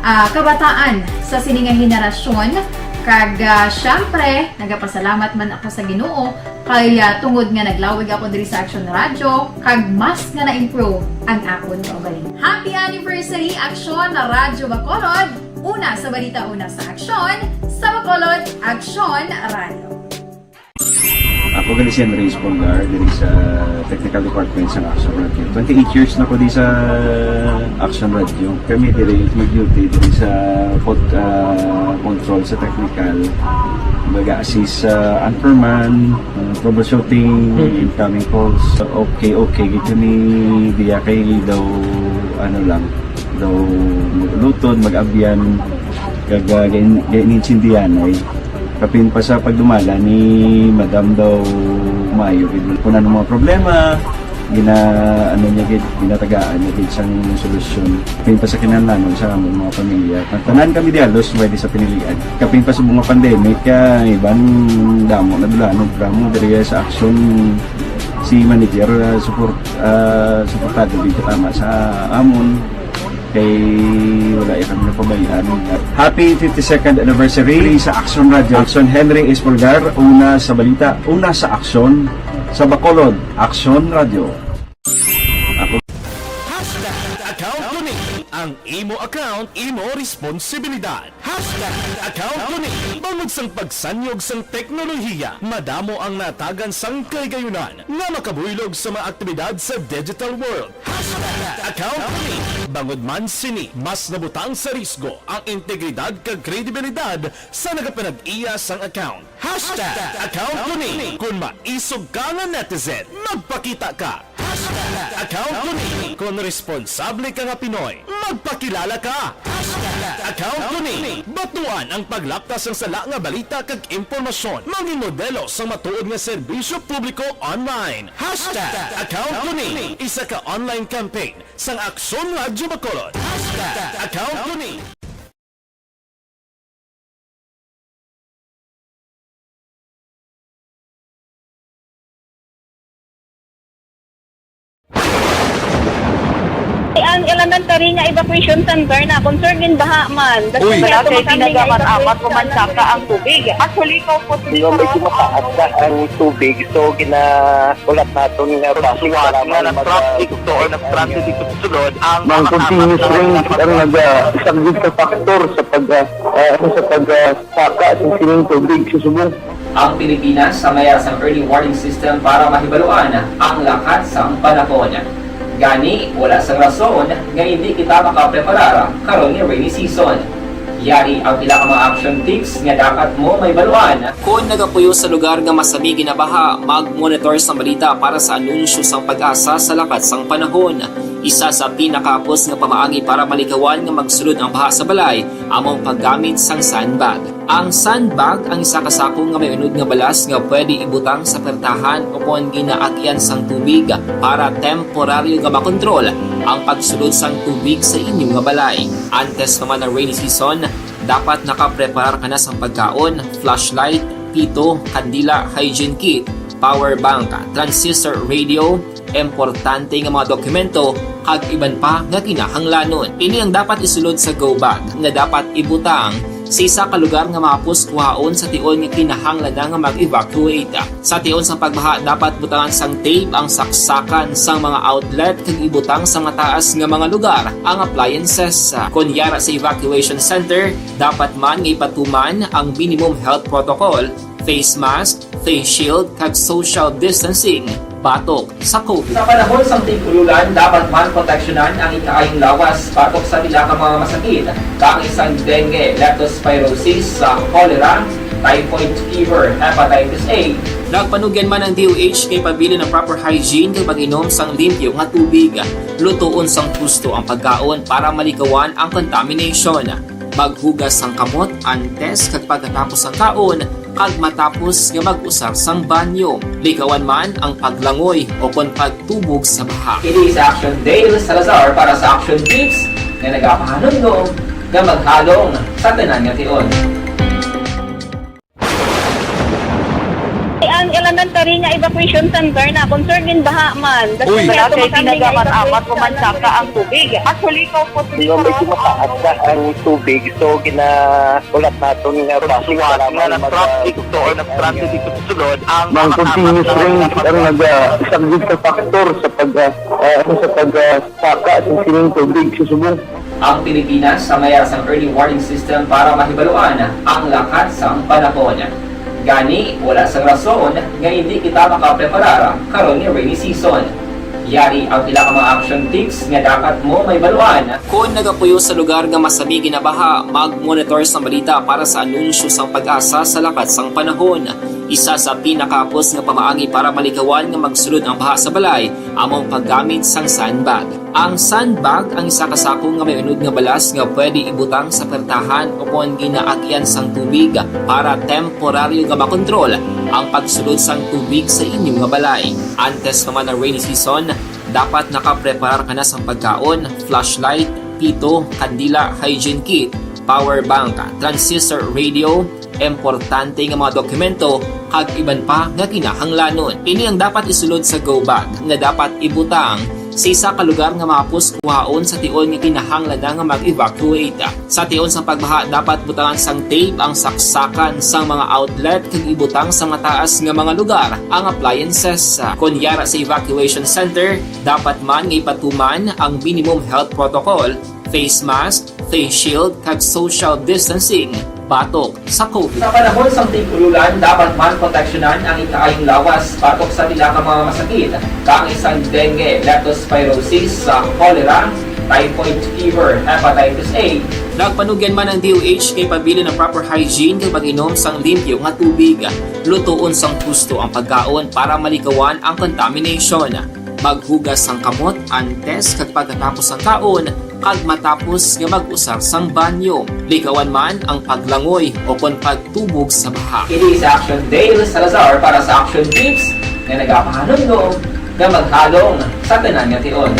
ah, kabataan sa sini nga henerasyon. Kag, ah, siyempre, nagapasalamat man ako sa Ginoo kay, ah, tungod nga naglawig ako diri sa Aksyon Radyo, kag mas nga na-improve ang akon kaugalingon. Happy anniversary, Aksyon Radyo Bacolod! Una sa balita, una sa aksyon, sa Bacolod, Aksyon Radyo. Ako gali si Henry Espolgar, diri sa Technical Department sa Action Radio. Twenty-eight years na ko di sa Action Radio. Kami diri mag-duty diri sa pod-, ah, control sa technical. Mag-assist sa anchorman, ah, troubleshooting, incoming calls. Okay, okay, gid kami diya kay daw, ano lang, daw mag-ulutod, mag-abyan, kag, ah, gain-, gain-, gainsindihan ay. Kapin pa sa pagdumala ni Madam daw maayo gid. Kung ano mga problema, gina-, ano niya gid, ginatagaan niya gid sang solusyon. Kapin pa sa kinahanglanon sa among mga pamilya. Tanan kami di halos pwede sa pinilian. Kapin pa sa mga pandemic, ah, iban damo na dula, ano, damo diri sa aksyon si manager, ah, support, ah, suportado gid tama sa amon. Kay wala ya kami napabayaan. Happy fifty-second anniversary sa Action Radio. Action Henry Espolgar, una sa balita, una sa aksyon, sa Bacolod, Action Radio. Ako. Hashtag account ko ni. Ang imo account, imo responsibilidad. Hashtag account ko ni. Bangod sang pagsanyog sang teknolohiya, madamo ang natagan sang kahigayunan nga makabuylog sa mga aktibidad sa digital world. Hashtag account ko ni. Bangod man sini, mas nabutang sa risgo ang integridad kag kredibilidad sa nagapanag-iya sang account. Hashtag account ko ni. Kon maisog ka nga netizen, magpakita ka. Hashtag account ko ni. Kon responsable ka nga Pinoy, magpakilala ka. Hashtag account ko ni. Batuan ang paglapta sang sala nga balita kag impormasyon. Mangin modelo sang matuod nga serbisyo publiko online. Hashtag account ko ni. Isa ka online campaign sang Aksyon Radyo Bacolod. Hashtag account ko ni. Ay, Ang elementary nga evacuation center na concerned in baha man. Uy. Wala kay tinaga man amat ko man saka ang tubig. Actually, ikaw po, di ba, medyo mataas na ang tubig. So, ginahulat naton nga basi nga nag-traffic to or nag-transit dito sa sulod ang mga continuous rain ang nag-, ah, isang big factor sa pag, ah, ah, sa pag, ah, saka sa sining tubig sa subong. Ang Pilipinas sa mayar sang early warning system para mahibaluan ang lakat sang panahon. Gani, wala sang rason nga hindi kita makapreparar karon nga rainy season. Yari ang pila ka mga action tips nga dapat mo mahibaluan. Kon nagapuyo sa lugar nga masami ginabaha, mag-monitor sa balita para sa anunsyo sang PAGASA sa lakat sang panahon. Isa sa pinakahapos nga pamaagi para malikawan nga magsulod ang baha sa balay amo ang paggamit sang sandbag. Ang sandbag ang isa ka sako nga may unod nga balas nga pwede ibutang sa pertahan o kon ginaagyan sang tubig para temporaryo nga makontrol ang pagsulod sang tubig sa inyo nga balay. Antes pa man ang rainy season, dapat nakapreparar ka na sang pagkaon, flashlight, pito, kandila, hygiene kit, power bank, transistor radio, importante nga mga dokumento, kag iban pa nga kinahanglanon. Ini ang dapat isulod sa go bag nga dapat ibutang sa isa ka lugar nga mahapos kuhaon sa tion nga kinahanglan na nga mag-evacuate. Sa tion sang pagbaha, dapat butangan sang tape ang saksakan sang mga outlet kag ibutang sa mataas nga mga lugar ang appliances. Kon yara sa evacuation center, dapat man nga ipatuman ang minimum health protocol, face mask, face shield, kag social distancing batok sa COVID. Sa panahon sang tig-ululan, dapat man proteksyonan ang ikaayong lawas batok sa pila ka mga masakit, kaangay sang dengue, leptospirosis, sa cholera, typhoid fever, hepatitis A. Nagpanugyan man ang D O H nga ipabilin ang proper hygiene kag pag-inom sang limpyo nga tubig, lutoon sang husto ang pagkaon para malikawan ang contamination. Maghugas sang kamot antes kag pagkatapos sang kaon, kag matapos nga mag-usar sang banyo. Likawan man ang paglangoy o kon pagtubog sa baha. Ini sa Action Dale Salazar para sa Action Tips nga nagapahanumdom nga maghalong sa tanan nga tion. Ang elementary nga evacuation center na concerned in baha man. Uy. Wala kay tinaga man amat ko man saka ang tubig. Actually, ikaw po, di ba, medyo mataas na ang tubig. So, ginahulat naton nga basi nga nag-traffic to or nag-transit dito sa sulod ang mga continuous rain ang nag-, ah, isang big factor sa pag, ah, ah, sa pag, ah, saka sa sining tubig sa subong. Ang Pilipinas sa mayar sang early warning system para mahibaluan ang lakat sang panahon. Gani, wala sang rason nga hindi kita makapreparar karon nga rainy season. Yari ang pila ka mga action tips nga dapat mo mahibaluan. Kon nagapuyo sa lugar nga masami ginabaha, mag-monitor sang balita para sa anunsyo sang PAGASA sa lakat sang panahon. Isa sa pinakahapos nga pamaagi para malikawan nga magsulod ang baha sa balay amo ang paggamit sang sandbag. Ang sandbag ang isa ka sako nga may unod nga balas nga pwede ibutang sa pertahan o kon ginaagyan sang tubig para temporaryo nga makontrol ang pagsulod sang tubig sa inyo nga balay. Antes pa man ang rainy season, dapat nakapreparar ka na sang pagkaon, flashlight, pito, kandila, hygiene kit, power bank, transistor radio, importante nga mga dokumento, kag iban pa nga kinahanglanon. Ini ang dapat isulod sa go bag nga dapat ibutang sa isa ka lugar nga mahapos kuhaon sa tion nga kinahanglan na nga mag-evacuate. Sa tion sang pagbaha, dapat butangan sang tape ang saksakan sang mga outlet kag ibutang sa mataas nga mga lugar ang appliances. Kon yara sa evacuation center, dapat man nga ipatuman ang minimum health protocol, face mask, face shield, kag social distancing batok sa COVID. Sa panahon sang tig-ululan, dapat man proteksyonan ang ikaayong lawas batok sa pila ka mga masakit, kaangay sang dengue, leptospirosis, sa cholera, typhoid fever, hepatitis A. Nagpanugyan man ang D O H nga ipabilin ang proper hygiene kag pag-inom sang limpyo nga tubig. Lutoon sang husto ang pagkaon para malikawan ang contamination. Maghugas sang kamot antes kag pagkatapos sang kaon, kag matapos nga mag-usar sang banyo. Likawan man ang paglangoy o kon pagtubog sa baha. Ini sa Action Dale Salazar para sa Action Tips nga nagapahanumdom nga maghalong sa tanan nga tion.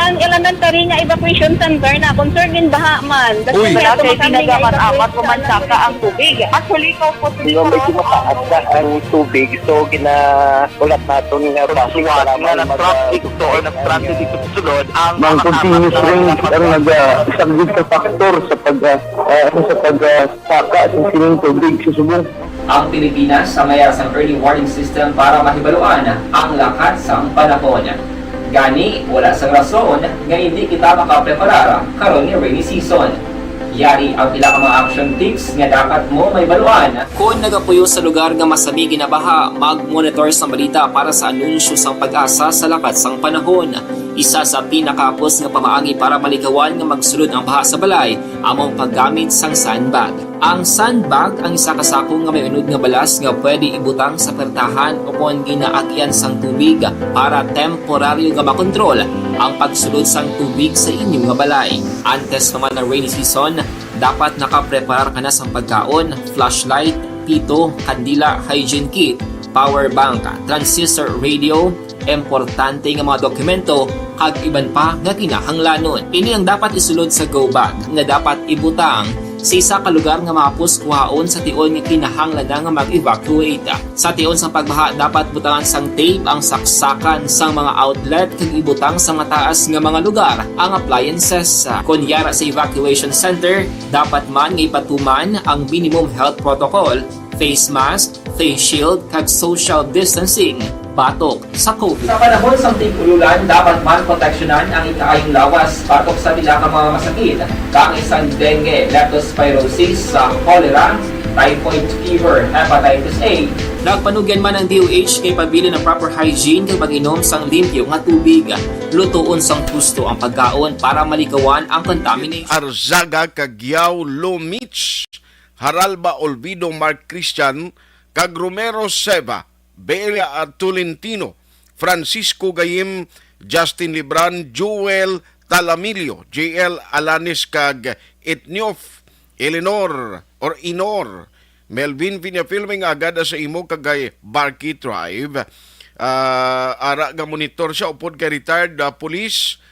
Ang elementary nga evacuation center na concern din baha man. Uy. Wala kay ginagamit-amat o mansaka ang tubig. Actually, ikaw po, medyo mataas na ang tubig. So, gina-, ulat naton nga traffic, salamat nga nag-, nag-traffic to or nag-traffic dito sa sulod ang mga continuous rain ang nag-, ah, isang big factor sa pag, ah, ah, sa pag, ah, saka sa sining tubig sa subong. Ang Pilipinas sa mayara sang early warning system para mahibaluan ang lakat sang panahon. Gani, wala sang rason nga hindi kita makapreparar karon nga rainy season. Yari ang pila ka mga action tips nga dapat mo mahibaluan. Kon nagapuyo sa lugar nga masami ginabaha, mag-monitor sang balita para sa anunsyo sang PAGASA sa lakat sang panahon. Isa sa pinakahapos nga pamaagi para malikawan nga magsulod ang baha sa balay amo ang paggamit sang sandbag. Ang sandbag ang isa ka sako nga may unod nga balas nga pwede ibutang sa pertahan o kon ginaagyan sang tubig para temporaryo nga makontrol ang pagsulod sang tubig sa inyo nga balay. Antes pa man ang rainy season, dapat nakapreparar ka na sang pagkaon, flashlight, pito, kandila, hygiene kit, power bank, transistor radio, importante nga mga dokumento, kag iban pa nga kinahanglanon. Ini ang dapat isulod sa go bag nga dapat ibutang sa isa ka lugar nga mahapos kuhaon sa tion nga kinahanglan na nga mag-evacuate. Sa tion sang pagbaha, dapat butangan sang tape ang saksakan sang mga outlet kag ibutang sa mataas nga mga lugar ang appliances. Kon yara sa evacuation center, dapat man nga ipatuman ang minimum health protocol, face mask, face shield, kag social distancing batok sa COVID. Sa panahon sang tig-ululan, dapat man proteksyonan ang ikaayong lawas batok sa pila ka mga masakit, kaangay sang dengue, leptospirosis, sa cholera, typhoid fever, hepatitis A. Nagpanugyan man ang D O H kay pabilin ang proper hygiene kag pag-inom sang limpyo nga tubig. Lutoon sang husto ang pagkaon para malikawan ang contamination. Arzaga, Cagiao, Lumich, Haralba, Olvido, Mark Christian, kag Romero, Seva, Bea, ah, Tolentino, Francisco Gayim, Justin Libran, Joel Talamilio, J L Alanis, kag Etniof, Eleanor, or Inor, Melvin Villafilme nga agad sa imo kag kay Barky Tribe. Ah, ara nga monitor siya upod kay retired, ah, police,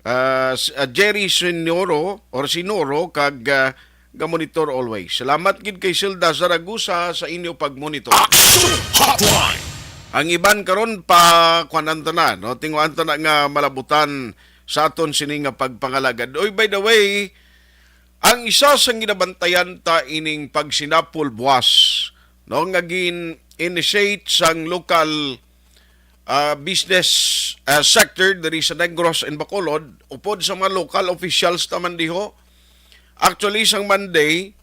ah, s-, ah, Jerry Sinoro or Sinoro kag, ah, ga-monitor always. Salamat gid kay Silda Zaragoza sa inyo pag-monitor. Action Hotline! Ang iban karon pa kuanan ta na, no? Tinguan ta na nga malabutan sa aton sini nga pagpangalagad. Oy, by the way, ang isa sang ginabantayan ta ining pagsinapol buwas, no, nga gin-initiate sang local, ah, business, ah, sector diri sa Negros and Bacolod, upod sa mga local officials naman diho. Actually, sang Monday,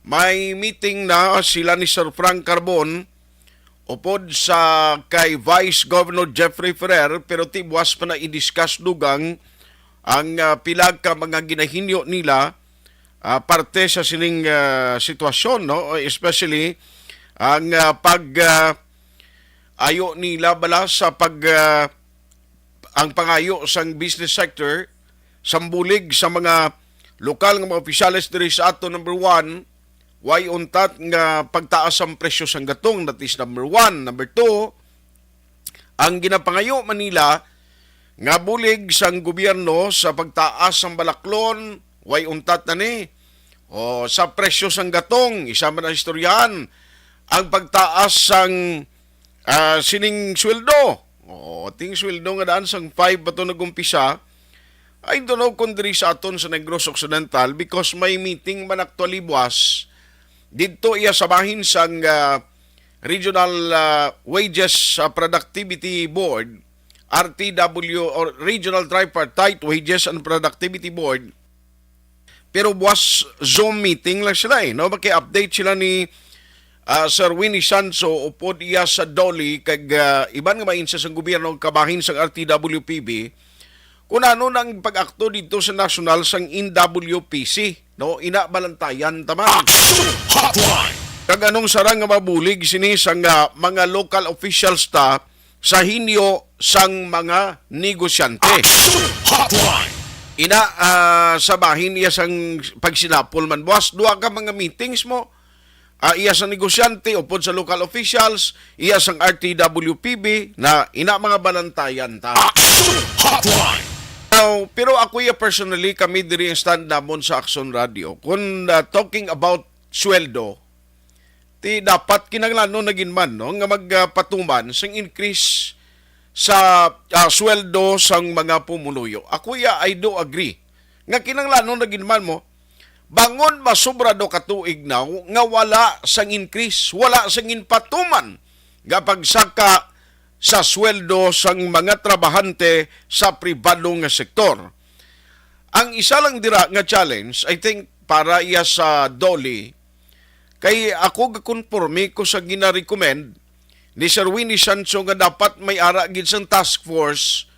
may meeting na sila ni Sir Frank Carbon upod sa kay Vice Governor Jeffrey Ferrer, pero ti buwas pa na i-discuss dugang ang, ah, pila ka mga ginahinyo nila, ah, parte sa sining, ah, sitwasyon, no? Especially ang, ah, pag, ah, ayo nila bala sa pag, ah, ang pangayo sang business sector, sambulig sa mga lokal nga mga opisyales diri sa ato, number one, way untat nga pagtaas ang presyo sang gatong, that is number one. Number two, ang ginapangayo man nila nga bulig sang gobyerno sa pagtaas sang balaklon, way untat na ni. O, sa presyo sang gatong, isa man ang istoryahan, ang pagtaas sang, ah, sining sweldo. O, ting sweldo nga daan sang five pa to nag-umpisa. I don't know kung diri sa aton sa Negros Occidental because may meeting man actually buwas didto iya sa bahin sang, ah, Regional, ah, Wages, ah, Productivity Board, R T W, or Regional Tripartite Wages and Productivity Board. Pero buwas Zoom meeting lang sila, eh, no? Maki-update sila ni, ah, Sir Winnie Sanso upod iya sa DOLE kag, ah, iban nga mga ahensya sang gobyerno kabahin sang R T W P B kung ano nang pag-akto dito sa national sang N W P C, no? Ina balantayan ta man. Action Hotline! Kag anong sarang nga mabulig sini sang, ah, mga local officials ta sa hinyo sang mga negosyante. Action Hotline! Ina, ah, sa bahin iya sang pagsinapol man. Buwas, duha ka mga meetings mo. Ah, iya sang negosyante, upod sa local officials, iya sang R T W P B, na ina mga balantayan ta. Action Hotline! Now, pero ako ya personally, kami diri ang stand namon sa Action Radio. Kung, ah, talking about sweldo, ti dapat kinahanglanon na gid man, no, nga magpatuman sing increase sa, ah, sweldo sang mga pumuluyo. Ako ya, I do agree nga kinahanglanon na gid man mo, bangon masobra do ka tuig now nga wala sang increase, wala sang ginpatuman nga pagsaka sa sweldo sang mga trabahante sa pribado nga sektor. Ang isa lang dira nga challenge, I think, para iya sa DOLE, kay ako gakonporme ko sa gina-recommend ni Sir Winnie Sancho nga dapat may ara gid sang task force,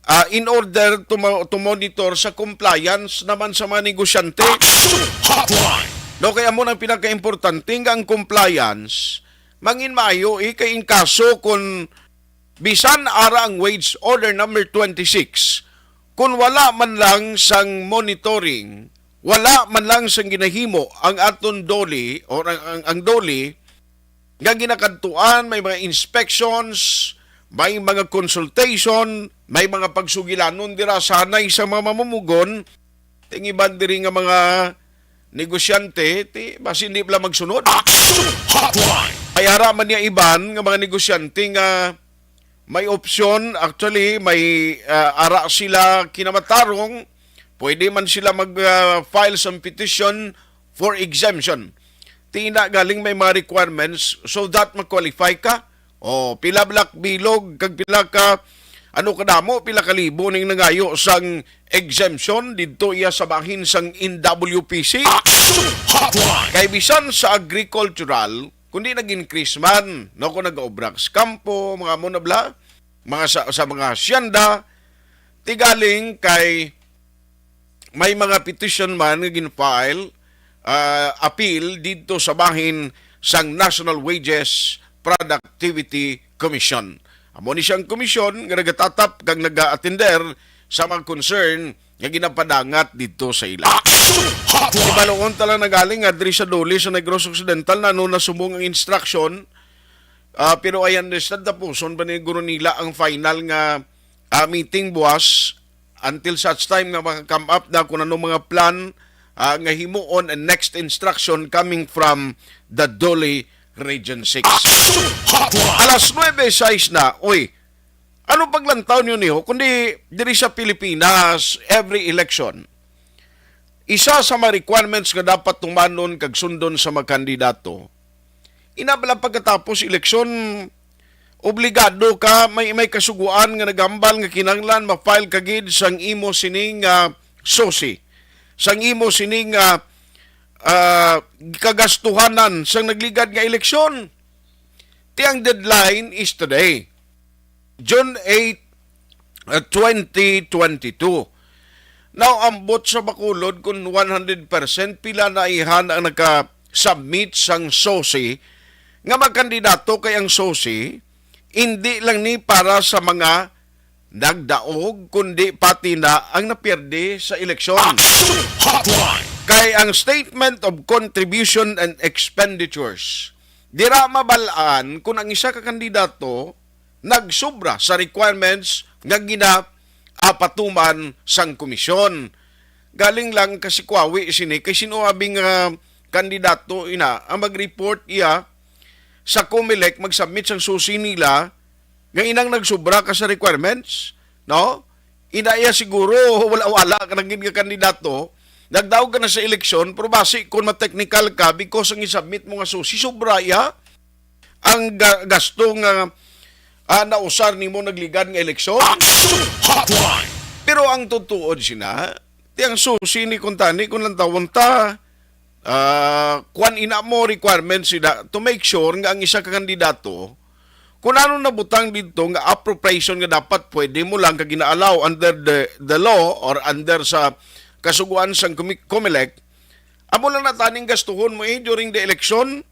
ah, in order to mo-, to monitor sa compliance naman sa mga negosyante. Action Hotline! No, kaya mo nang pinakaimportante nga ang compliance, mangin maayo, eh, kay in kaso kung bisan ara ang wage order number twenty-six, kung wala man lang sang monitoring, wala man lang sang ginahimo ang aton DOLE or ang, ang, ang DOLE, nga ginakadtuan, may mga inspections, may mga consultation, may mga pagsugilanon dira sanay sa mga mamumugon, ting iban diri nga mga negosyante, ti, basi hindi pala magsunod. Action Hotline! Ay ara man niya iban nga mga negosyante nga may opsyon, actually, may, ah, ara sila kinamatarong, pwede man sila mag, ah, file sa petition for exemption. Tina galing may mga requirements so that ma-qualify ka. O, pila black bilog, kag pila ka, ano kadamo, pila ka libo ning nangayo sang exemption didto iya sa bahin sang N W P C. Action Hotline! Kay bisan sa agricultural, kundi nag-increase man, no, kung nag-obra ka sa kampo, mga amo na bala, mga sa, sa mga hacienda, tigaling kay may mga petition man nga gin-file, ah, appeal didto sa bahin sang National Wages Productivity Commission. Amo ni siyang komisyon nga nagatatap kag nagaatender sa mga concern nga ginapadangat didto sa ila. Action Hotline! Ibaluon ta lang nagaling nga diri sa DOLE sa Negros Occidental na ano nasumbong ang instruction. Ah, pero I understand, tapuson pa ni guro nila ang final nga, ah, meeting buwas. Until such time nga maka-come up na kung ano mga plan, ah, nga himuon and next instruction coming from the DOLE Region six. Action Hotline! Alas nuebe sais na, uy, ano paglantaw niyo niyo? Kundi diri sa Pilipinas, every election, isa sa mga requirements nga dapat tumanon kag sundon sa mga kandidato, ina bala pagkatapos eleksyon, obligado ka, may, may kasugoan nga nagambal nga kinahanglan ma-file ka gid sang imo sining, ah, SOCI, sang imo sining, ah, ah, kagastuhanan sang nagligad nga eleksyon. Ti ang deadline is today, June eight, uh, twenty twenty-two. Now, ambot sa Bacolod, kung one hundred percent, pila na ihan ang naka-submit sang SOCI nga makandidato? Kay ang SOCI, hindi lang ni para sa mga nagdaog, kundi pati na ang napierde sa eleksyon. Action Hotline! Kay ang Statement of Contribution and Expenditures, dira mabal-an kung ang isa ka kandidato nagsubra sa requirements nga gina-, ah, patuman sang komisyon. Galing lang kasikwawi sini kay sino abi nga kandidato ina ang mag-report iya sa Comelec, mag-submit sang SOCI nila nga inang nagsubra ka sa requirements, no? Ina iya siguro wala-wala ka na gid nga kandidato, nagdaog ka na sa eleksyon, pero basi kung ma-technical ka, because ang isubmit mo nga SOCI, sobra iya ang ga-, gasto nga, ah, nausar nimo nagligad nga eleksyon. Action Hotline! Pero ang tutuod sina, ti ang SOCI ni kuntani kung lantawon ta, ah, kuwan ina mo requirements sila to make sure nga ang isa ka kandidato, kung ano nabutang dito nga appropriation nga dapat pwede mo lang kag gina-allow under the, the law or under sa kasuguan sang Comi-, Comelec, amo lang na taning gastuhon mo, eh, during the election.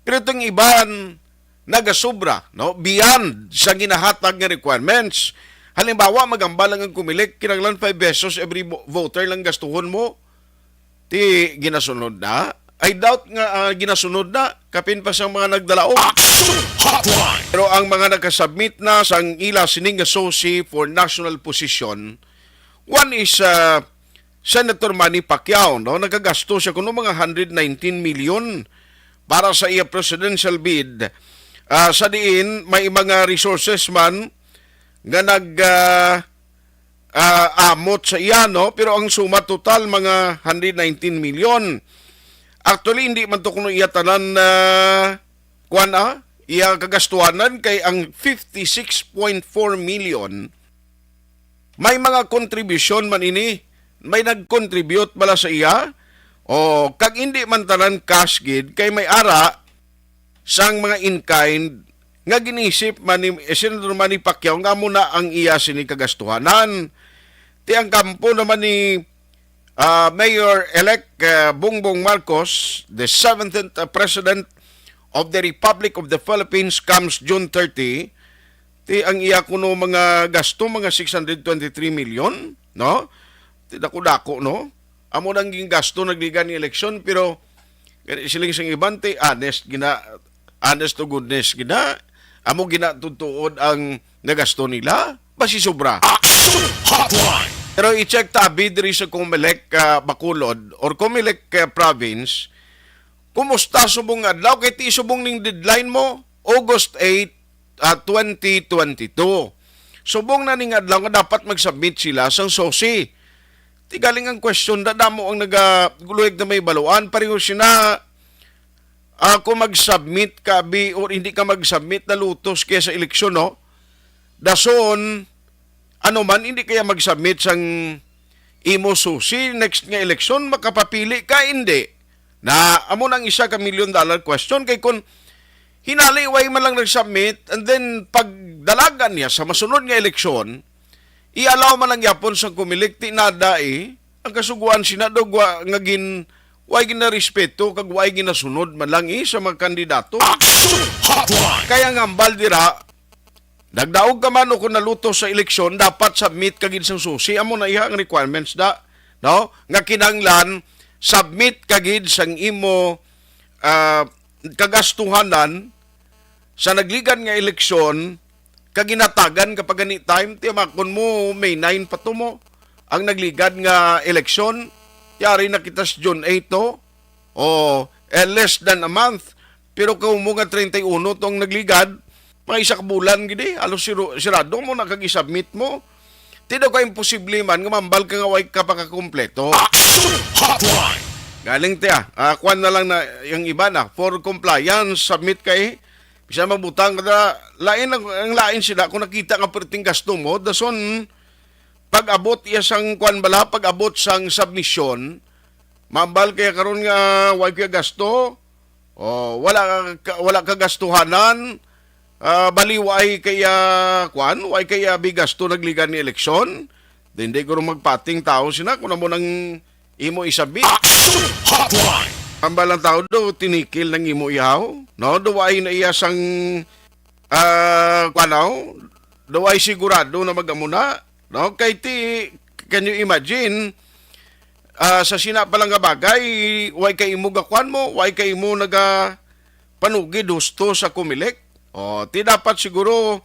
Pero itong iban, nagasubra, no? Beyond sa ginahatag nga requirements. Halimbawa, magambal lang ang Comelec, kinahanglan five pesos every vo-, voter lang gastuhon mo. Ti ginasunod na? I doubt nga, ah, ginasunod na. Kapin pa sang mga nagdalaog. Action Hotline! Pero ang mga nakasubmit na sang ila sining nga SOCI for national position, One is, uh, Senator Manny Pacquiao, no? Nagagasto siya kuno mga hundred nineteen million para sa iya presidential bid. Uh, sa diin may mga resources man nga nag uh, uh, amot sa iya, no? Pero ang suma total mga hundred nineteen million. Actually, hindi man to kuno iya tanan uh, kuan ah, iya kagastuhanan kay ang fifty-six point four million may mga contribution man ini, may nag-contribute bala sa iya, o kag hindi man tanan cash gid kay may ara sang mga in-kind nga ginisip man ni eh, Senador Manny Pacquiao nga amo na ang iya sini kagastuhanan. Ti ang kampo naman ni ah, Mayor-elect ah, Bongbong Marcos, the seventeenth President of the Republic of the Philippines comes June thirty, ti ang iya kuno mga gasto mga six hundred twenty-three million, no? Ti dako-dako, no? Amo nang gingasto nagliga ni eleksyon, pero gani siling sang iban ti honest gina honest to goodness gina amo gina tutuod ang nagasto nila basi sobra. Action Hotline. Pero i-check tabi diri sa Comelec uh, Bacolod or Comelec uh, Province, kumusta subong nga adlaw kay ti subong ning deadline mo August eight, ah, twenty twenty-two. Subong na ning adlaw nga dapat mag-submit sila sang sosi. Ti galing ang question, da damo ang nagaluwag na may baluan. Pareho sina, ah, kung mag-submit ka, bi, or hindi ka mag-submit, nalutos kaya sa eleksyon, no? Dason, ano man, hindi kaya mag-submit sang imo susi next nga eleksyon, makapapili ka, hindi. Na, amo nang isa ka million dollar question. Kay kung hinali, way man lang nag-submit, and then pagdalagan niya sa masunod nga eleksyon, i-allow man lang yapon sa Comelec, ti nada eh, ang kasuguan sina daw wa nga gin way ginarespeto kag way ginasunod man lang eh sa mga kandidato. Action Hotline. Kaya ang hambal dira, nagdaog ka man o kung naluto sa eleksyon, dapat submit ka gid sang susi. Amo na iya ang requirements da, no? Nga kinahanglan submit ka gid sang imo ah, kagastuhanan sa nagligan nga eleksyon kag ginatagan ka pa gani time, ti amakon mo May nine pa to mo ang nagligad nga eleksyon. Ti ari na kita sa June eight to. O, eh, less than a month. Pero kung mo nga treinta y uno tong nagligad, mga isa ka bulan gid eh. Halos siro- sirado mo na kag i-submit mo. Ti daw ka imposible man nga mambal ka nga way ka pakakumpleto. Action Hotline. Galing ti ah. Ah, kuan na lang na yung iba na for compliance, submit kay bisan magbutang ka na, lain ang, ang lain sila kung nakita nga perting gasto mo, dason pag-abot iya sang kuan bala, pag-abot sang submission, mambal kaya karon nga way kaya gasto, o wala ka, wala ka gastuhanan, ah, bali way kaya kuan, way kaya bigasto nagligan ni eleksyon. Di, hindi ko rin magpating tao sina kung amo nang imo isabit. Action Hotline. Ang balang tao do, tinikil ng imo ihaw, no? Do way na iya sang, ah, kuan, no? Do way sigurado na mag-amo na, no? Kay ti, can you imagine, ah, sa sina pa lang nga bagay, way kay imo gakuan mo, way kay imo naga panugid husto sa Comelec. O, ti dapat siguro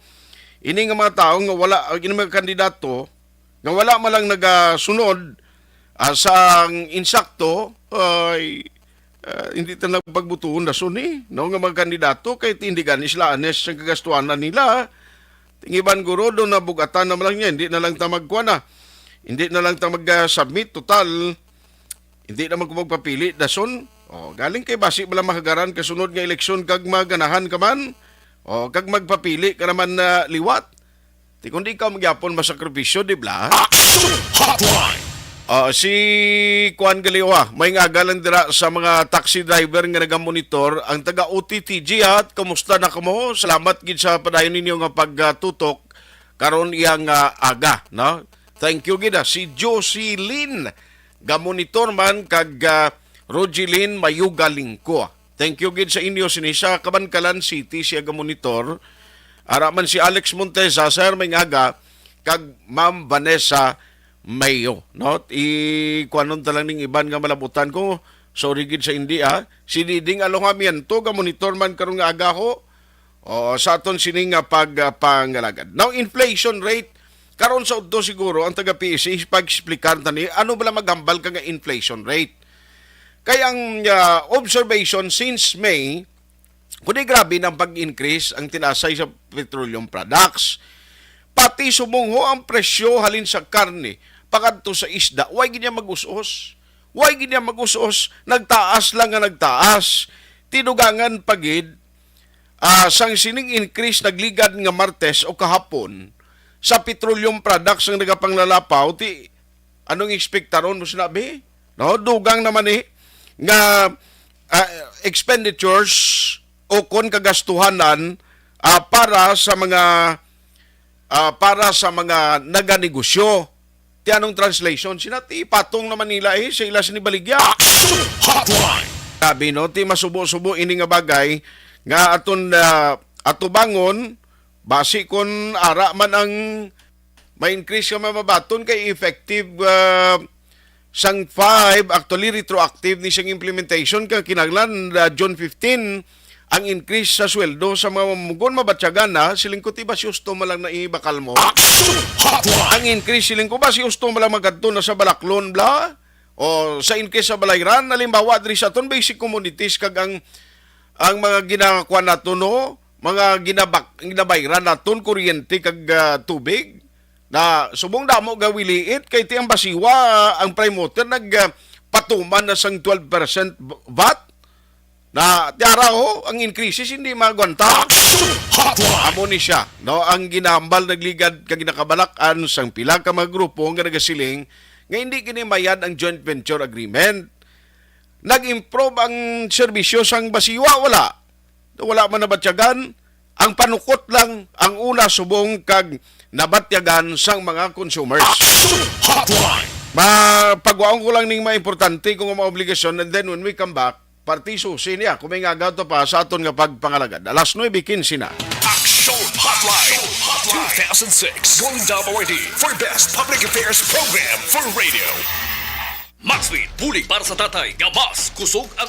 ini nga mga tawo nga wala, ini mga kandidato nga wala man lang nagasunod ah, sa insakto, ay, ah, hindi ta nagpagbutuon na suni, no, nga mga kandidato kay ti hindi gani sila honest sa kagastuhanan nila. Tingiban guro do na bugatan na lang niya, hindi na lang ta magkuan na. Hindi na lang ta mag-submit, total hindi naman ko magpapili dason. O, galing kay basi bala mahagaran kasunod nga eleksyon kag maganahan ka man. O, kag magpapili ka naman na liwat. Ti kundi ikaw magyapon masakripisyo, di bla? Action Hotline. O, si Kuan Galiwa, may nga agalan dira sa mga taxi driver nga nagamonitor. Ang taga O T T G, ha, kumusta na kamo? Salamat gid sa padayon ninyo nga pagtutok karon iya nga aga, no? Thank you gid, ha. Si Jocelyn, gamonitor man kag ah, Rogelyn Mayuga Lingko. Thank you gid sa inyo sini sa Kabankalan City siya gamonitor. Ara man si Alex Montesa, Sir Mengaga, kag Ma'am Vanessa Mayo, no? I kuanon ta lang ning iban nga malabutan ko. Sorry gid sa hindi, ah. Si Diding Alojamiento, gamonitor man karon nga agaho. O, sa aton sini nga pag ah, pangalagad. Now, inflation rate Karon sa udto siguro ang taga P S A pag-explicar ta ni ano bala maghambal ka nga inflation rate. Kay ang, ah, observation since May, kundi grabe nang pag-increase ang tinasay sa petroleum products. Pati subong ho ang presyo halin sa karne pakadto sa isda, way gid niya mag-us-os. Way gid niya mag-us-os, nagtaas lang nga nagtaas. Tinugangan pa gid, ah, sang sining increase nagligad nga Martes o kahapon sa petroleum products ang nagapanglalapaw, ti anong ekspektaron mo sinabi? No, dugang naman ni nga, ah, expenditures o kon kagastuhanan, ah, para sa mga, ah, para sa mga naganegosyo. Ti anong translation? Sina ti patong naman nila eh, sa ila sini baligya. Action Hotline! Sabi, no, ti masubo-subo ini nga bagay nga aton, ah, atubangon, basi kon ara man ang ma-increase nga mamabaton kay effective, ah, sang five, actually retroactive ni siyang implementation kay kinahanglan, ah, June fifteen ang increase sa sweldo sa mga mamunggon. Mabatyagan na, siling ko, ti ba si Usto man lang na ibakal mo? Action Hotline! Ang increase, siling ko, ba si Usto man lang magkadto na sa balaklon, bla? O sa increase sa balayran, halimbawa, diri sa aton basic commodities kag ang, ang mga ginakuan nato, no? Mga ginabak-, ginabayran naton, kuryente kag, ah, tubig. Na subong damo gawiliit kay ti ang basiwa, ang prime water nag, ah, patuman na sang twelve percent VAT. Na tiara ho, ang increases hindi magwanta. Action Hotline! Amo ni siya, no, ang ginahambal nagligad kag nakabalak-an sang pila ka mga grupo nga nagasiling nga hindi kini mayad ang joint venture agreement. Nag-improve ang serbisyo sang basiwa, wala. Wala man nabatyagan. Ang panukot lang ang una subong kag nabatyagan sang mga consumers. Action Hotline! Mapagwaon ko lang ning mga importante kung mga obligasyon, and then when we come back, parti susi niya kung may ngagaw to pa sa aton nga pagpangalagad. Alas nuebe quince na. Action Hotline, two thousand six Golden Dome Awardee for Best Public Affairs Program for Radio. Maxwin, bulig para sa tatay nga mas kusog ang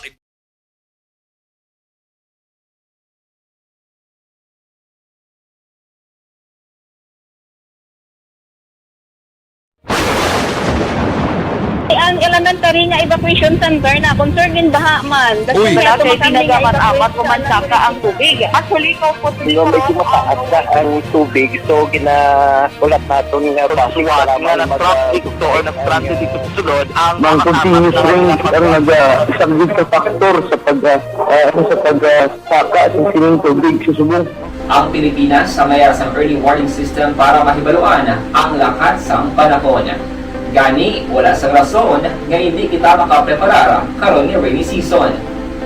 Ang elementary nga evacuation center na concern in baha man. Uy. Wala kay tinaga man amat ko man saka ang tubig. Actually, ko po. Di ba, medyo mataas na ang tubig, so gina-, ulat naton nga basic nga para man nag-transit to or nag-transit dito sa sulod ang mga continuous rain ang naga-, isa gid ka factor sa pag, ah, ah, ano, sa pag, ah, saka sa sining tubig sa subong. Ang Pilipinas sa mayar sang early warning system para mahibaluan ang lakat sang panahon. Gani, wala sang rason nga hindi kita makapreparar karon ni rainy season.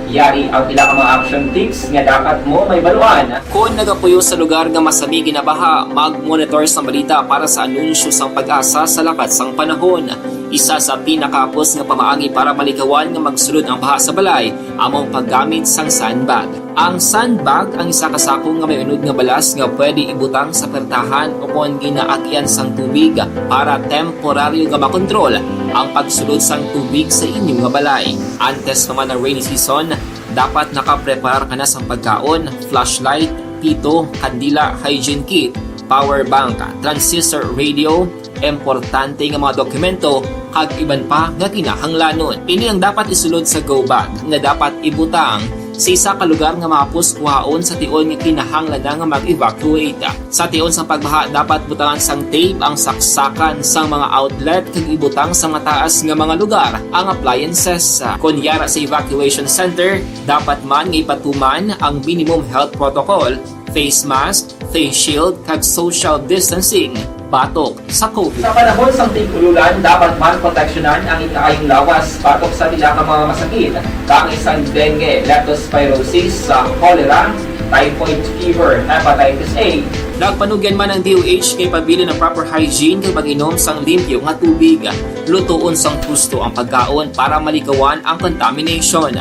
Yari ang pila ka mga action tips nga dapat mo mahibaluan. Kon nagapuyo sa lugar nga masami ginabaha, mag-monitor sang balita para sa anunsyo sang PAGASA sa lakat sang panahon. Isa sa pinakahapos nga pamaagi para malikawan nga magsulod ang baha sa balay amo ang paggamit sang sandbag. Ang sandbag ang isa ka sako nga may unod nga balas nga pwede ibutang sa pertahan o kon ginaagyan sang tubig para temporaryo nga makontrol ang pagsulod sang tubig sa inyo nga balay. Antes pa man ang rainy season, dapat nakapreparar ka na sang pagkaon, flashlight, pito, kandila, hygiene kit, power bank, transistor radio, importante nga mga dokumento, kag iban pa nga kinahanglanon. Ini ang dapat isulod sa go bag nga dapat ibutang sa isa ka lugar nga mahapos kuhaon sa tion nga kinahanglan na nga mag-evacuate. Sa tion sang pagbaha, dapat butangan sang tape ang saksakan sang mga outlet kag ibutang sa mataas nga mga lugar ang appliances. Kon yara sa evacuation center, dapat man nga ipatuman ang minimum health protocol, face mask, face shield, kag social distancing batok sa COVID. Sa panahon sang tig-ululan, dapat man proteksyonan ang ikaayong lawas batok sa pila ka mga masakit, kaangay sang dengue, leptospirosis, sa cholera, typhoid fever, hepatitis A. Nagpanugyan man ang D O H nga ipabilin ang proper hygiene kag mag-inom sang limpyo nga tubig. Lutoon sang husto ang pagkaon para malikawan ang contamination.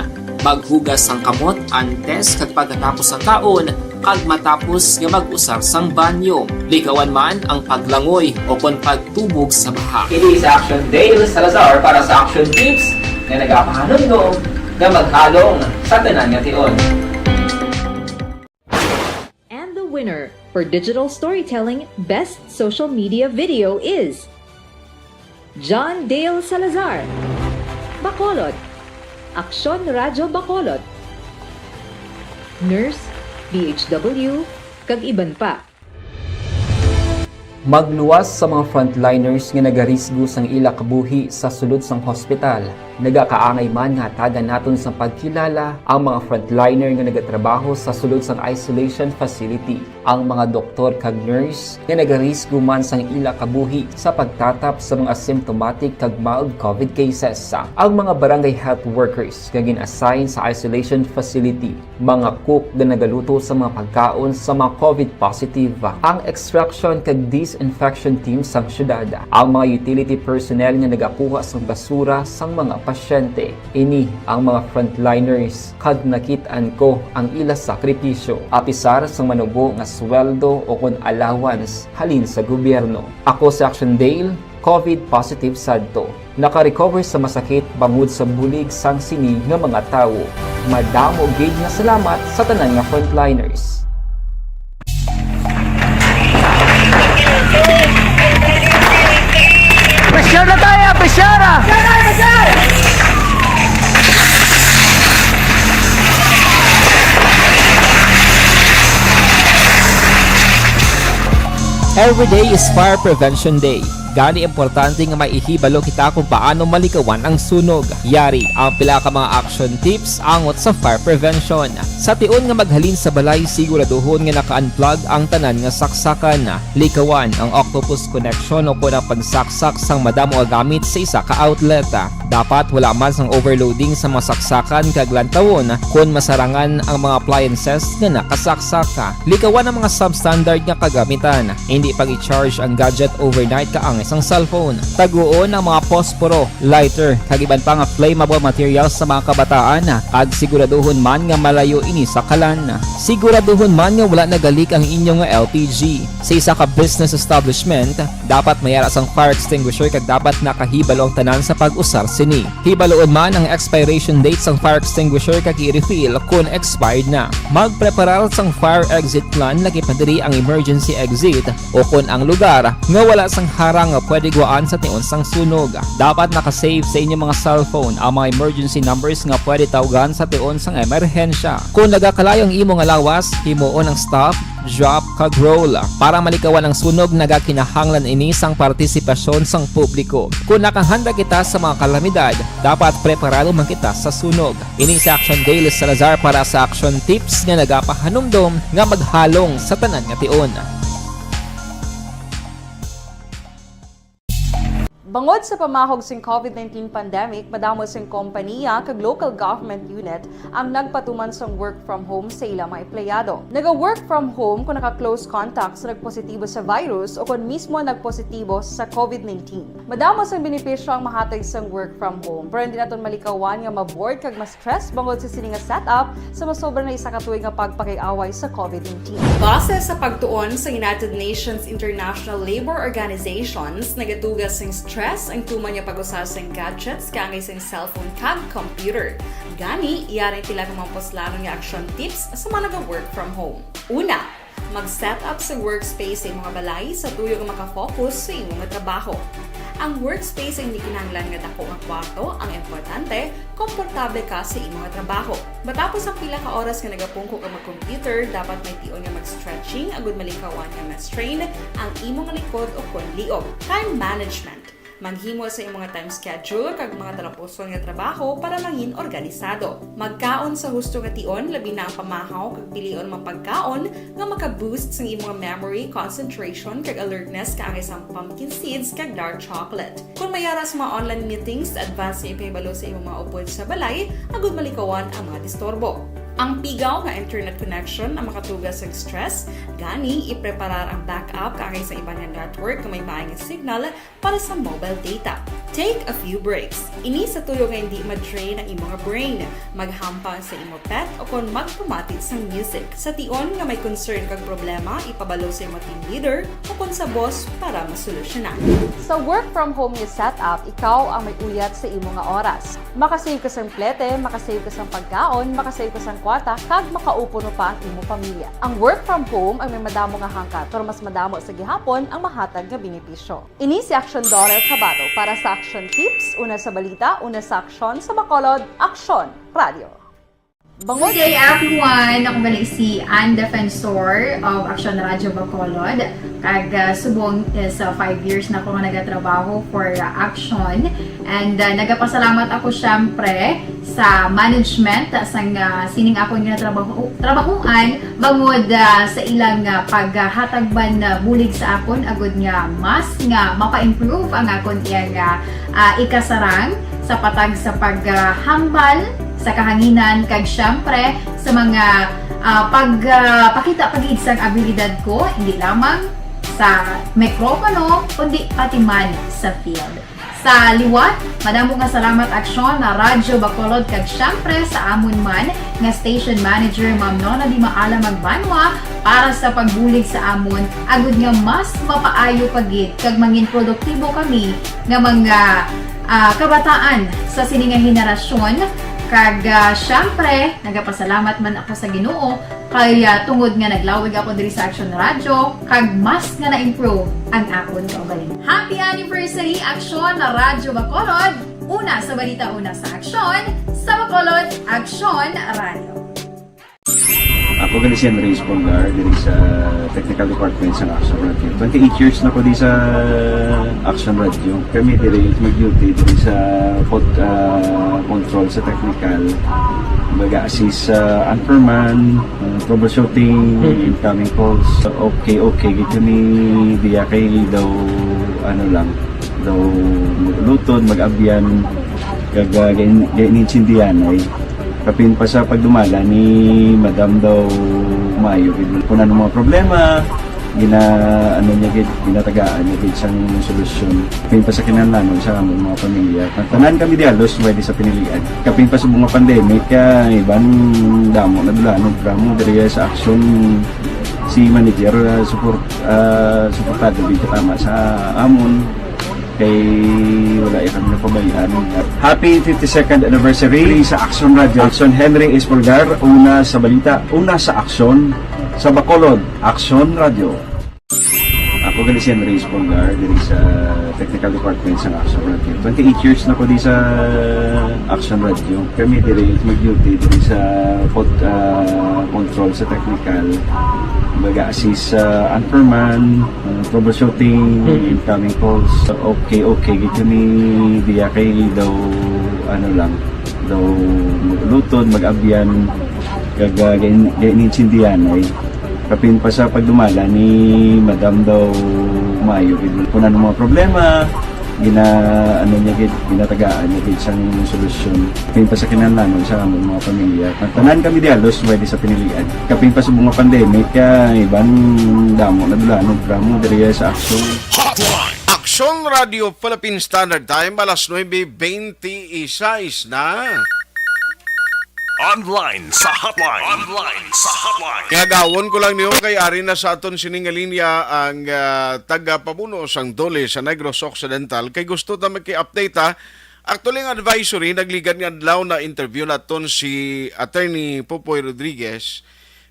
Maghugas sang kamot antes kag pagkatapos sang kaon kag matapos nga mag-usar sang banyo. Likawan man ang paglangoy o kon pagtubog sa baha. Ini si Action Dale Salazar para sa Action Tips nga nagapahanumdom nga maghalong sa tanan nga tion. And the winner For digital storytelling, best social media video is John Dale Salazar, Bacolod, Aksyon Radyo Bacolod, Nurse, D H W, kag iban pa. Magluwas sa mga frontliners nga nagarisgo sang ila kabuhi sa sulod sang hospital. Nagakaangay man nga hatagan naton sang pagkilala ang mga frontliner nga nagatrabaho sa sulod sang isolation facility, ang mga doktor kag nurse nga nagarisgo man sang ila kabuhi sa pagtatap sa mga asymptomatic kag mild COVID cases, ang mga barangay health workers nga gin-assign sa isolation facility, mga cook nga nagaluto sa mga pagkaon sa mga COVID positive, ang extraction kag disinfection team sang syudad, ang mga utility personnel nga nagakuha sang basura sang mga pasyente. Ini ang mga frontliners, kag nakit-an ko ang ila sakripisyo, apisar sang manubo nga sweldo o kon allowance halin sa gobyerno. Ako si Action Dale, COVID positive sadto. Naka-recover sa masakit bangod sa bulig sang sini nga mga tawo. Madamo gid nga salamat sa tanan nga frontliners. Pressure na tayo! Pressure! Every day is Fire Prevention Day. Gani importante nga may ihibalo kita kung paano malikawan ang sunog. Yari ang pila ka mga action tips angot sa fire prevention. Sa tion nga maghalin sa balay, siguraduhon nga naka-unplug ang tanan nga saksakan. Likawan ang octopus connection o kon ang pagsaksak sang madamo nga gamit sa isa ka outlet. Dapat wala man sang overloading sa mga saksakan kag lantawon kon masarangan ang mga appliances nga nakasaksak. Likawan ang mga substandard nga kagamitan. Indi pag-i-charge ang gadget overnight kaangay sang cellphone. Taguon ang mga posporo, lighter, kag iban pa nga flammable materials sa mga kabataan, kag siguraduhon man nga malayo ini sa kalan. Siguraduhon man nga wala nagalik ang inyo nga L P G. Sa isa ka business establishment, dapat may ara sang fire extinguisher kag dapat nakahibalo ang tanan sa pag-usar sini. Hibaluon man ang expiration date sang fire extinguisher kag i-refill kon expired na. Magpreparar sang fire exit plan, lakip na diri ang emergency exit, o kon ang lugar nga wala sang harang nga pwede guwaan sa tion sang sunog. Dapat naka-save sa inyo mga cellphone ang mga emergency numbers nga pwede tawgan sa tion sang emerhensya. Kon nagakalayo ang imo nga lawas, himuon ang stop, drop, kag roll. Para malikawan ang sunog, nagakinahanglan ini sang partisipasyon sang publiko. Kon nakahanda kita sa mga kalamidad, dapat preparado man kita sa sunog. Ini si Action Dale Salazar para sa Action Tips nga nagapahanumdom nga maghalong sa tanan nga tion. Bangod sa pamahog sing COVID nineteen pandemic, madamo sing kompaniya kag local government unit ang nagpatuman sang work from home sa ila mga empleyado. Naga-work from home kon naka-close contact sa nagpositibo sa virus o kon mismo nagpositibo sa COVID nineteen. Madamo sang benepisyo ang mahatag sang work from home, pero hindi naton malikawan nga ma-bored kag ma-stress bangod sa sini nga setup sa masobra na isa ka tuig nga pagpakig-away sa COVID nineteen. Base sa pagtuon sa United Nations International Labor Organizations, nagatuga sing stress ang tuman nga pag-usa sing gadgets kaangay sing cellphone kag computer. Gani, yari ang pila ka mga puslanon nga action tips sa mga naga-work from home. Una, mag-set up sa workspace sa imong balay sa tuyo nga maka-focus sa imo nga trabaho. Ang workspace ang hindi kinahanglan nga dako nga kwarto, ang importante, komportable ka sa imo nga trabaho. Matapos ang pila ka oras nga nagapungko ka mag-computer, dapat may tion nga mag-stretching agud malikawan nga ma-strain ang imo nga likod o kon liog. Time management. Maghimo sa imong time schedule kag mga talapuson nga trabaho para mangin organisado. Magkaon sa husto nga tion, labi na ang pamahaw kag pilion mga pagkaon nga maka-boost sang imong memory, concentration, kag alertness kaangay sang pumpkin seeds kag dark chocolate. Kon may ara sa mga online meetings, advance nga ipahibalo sa imong mga upod sa balay agud malikawan ang mga disturbo. Ang pigaw nga internet connection ang makatuga sang stress, gani ipreparar ang backup kaangay sa iban nga network nga may maay nga signal para sa mobile data. Take a few breaks. Ini sa tuyo nga hindi ma-drain ang imo nga brain. Maghampang sa imo pet o kon magpamati sang music. Sa tion nga may concern kag problema, ipabalo sa imo team leader o kon sa boss para masolusyonan. Sa work from home nga setup, ikaw ang may uyat sa imo nga oras. Makasave ka sang plete, makasave ka sang pagkaon, makasave ka sang kwarta, kag makaupo pa ang imo pamilya. Ang work from home ang may madamo nga hangkat, pero mas madamo sa gihapon ang mahatag nga benepisyo. Ini si Action Doral Cabato para sa Action Tips, una sa balita, una sa aksyon, sa Bacolod, Action Radio. Good day, everyone! Ako gali si Ann Defensor of Action Radio Bacolod. Kag, ah, subong is, ah, five years na ako nga nagatrabaho for, ah, Action. And, ah, nagapasalamat ako, syempre, sa management, ah, sang, ah, sining akon nga trabaho, trabahuan, bangod, ah, sa ilang, ah, paghatag man, ah, bulig sa akon, agud nga mas nga mapa-improve ang akon iyang, ah, ah, ikasarang sa patag sa paghambal sa kahanginan, kag syempre sa mga, ah, pag, ah, pakita pa gid sang abilidad ko, hindi lamang sa mikropono, kundi pati man sa field. Sa liwat, madamo nga salamat, Aksyon na Radyo Bacolod, kag syempre sa amon man nga station manager, Ma'am Nona Di Maala Magbanwa, para sa pagbulig sa amon, agud nga mas mapaayo pa gid kag mangin produktibo kami nga mga, ah, kabataan sa sini nga henerasyon. Kag, ah, syempre, nagapasalamat man ako sa Ginoo kay, ah, tungod nga naglawig ako diri sa Action Radio, kag mas nga na-improve ang akon kaugalingon. Happy anniversary, Action na Radyo Bacolod! Una sa balita, una sa aksyon, sa Bacolod, Action Radio. Ako gali si Henry Espolgar, diri sa Technical Department sa Action Radio. Twenty-eight years na ko di sa Action Radio. Kami diri mag-duty diri sa pod-, ah, control sa technical. Mag-assist sa anchorman, ah, troubleshooting, Mm. incoming calls. Okay, okay, gid kami diya kay daw, ano lang, daw mag-ulutod, mag-abyan, kag, ah, gain-, gain-, intindihan ay. Kapin pa sa pagdumala ni Madam daw maayo gid. Kung ano mga problema, gina-, ano niya gid, ginatagaan niya gid sang solusyon. Kapin pa sa kinahanglanon sa among mga pamilya. Tanan kami di halos pwede sa pinilian. Kapin pa sa mga pandemic, ah, iban damo na dulanon, drama diri sa aksyon si manager, ah, support, ah, suportado gid katama sa amon. Kay wala ya kami napabayaan. Happy fifty-second anniversary sa Action Radio. Action Henry Espolgar, una sa balita, una sa aksyon, sa Bacolod, Action Radio. Ako gali si Henry Espolgar, diri sa Technical Department sa Action Radio. Twenty-eight years na ko di sa Action Radio. Kami diri mag-duty diri sa pod-, ah, control sa technical. Mag-assist sa anchorman, ah, troubleshooting, Mm. incoming calls. Okay, okay, gid kami diya kay daw, ano lang, daw mag-ulutod, mag-abyan, kag, ah, gain-, gain-, intindihan ay. Kapin pa sa pagdumala ni Madam daw maayo gid. Kung ano mga problema, gina-, ano niya gid, ginatagaan niya gid sang solusyon. Kapin pa sa kinahanglanon sa among mga pamilya. Tanan kami di halos pwede sa pinilian. Kapin pa sa mga pandemic, ah, iban damo na dulanon, drama diri sa aksyon. Hotline! Aksyon Radio Philippine Standard Time, alas nuebe beintiseis na. Online sa hotline. Online sa hotline. Ngagawon ko lang niyo kay ari na sa aton sining nga linya ang, ah, tagapamuno sang DOLE sa Negros Occidental kay gusto ta maki-update, ha. Actually, ang advisory, nagligad nga adlaw na interview naton si Attorney Popoy Rodriguez.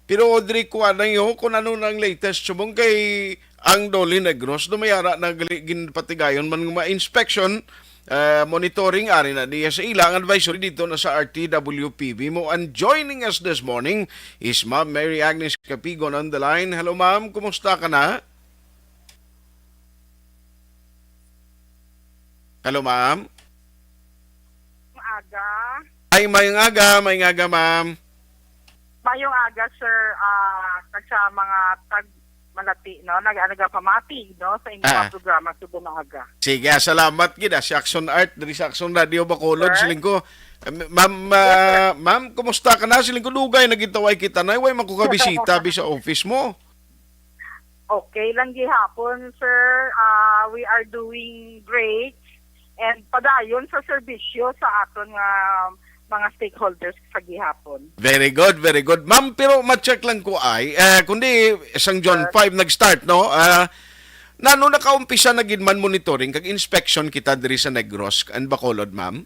Pero, Audrey, kuha na niyo kung ano na ang latest. Subong kay ang DOLE Negros, dumayara na gali-, ginpatigayon man nga mga inspection, eh, monitoring, ari na diya sa ila, ang advisory dito na sa R T W P B mo. And joining us this morning is Ma'am Mary Agnes Capigon on the line. Hello, ma'am. Kumusta ka na? Hello, ma'am. Aga. Ay, mayong aga, mayong aga, ma'am. Mayong aga, sir. Ah, kag sa mga tag malati, no? Nag-, nagapamati, no? Sa inyong Ah. mga programa, subong nga aga. Sige, ah, salamat gid, ah, si Action Art, diri sa Action Radio Bacolod, Sir? siling ko. Eh, ma'am, Yes, sir. ah, ma'am, kumusta ka na? Siling ko, dugay na gitaway kita na, way man ko kabisita, bi sa office mo. Okay lang gihapon, sir. Ah, we are doing great. and padayon sa serbisyo sa aton nga mga stakeholders sa gihapon. Very good, very good. Ma'am, pero ma-check lang ko ay, eh, kundi sang June Sir. five nag-start, no? Ah, nano nakaumpisa na gid man monitoring kag inspection kita diri sa Negros and Bacolod, ma'am?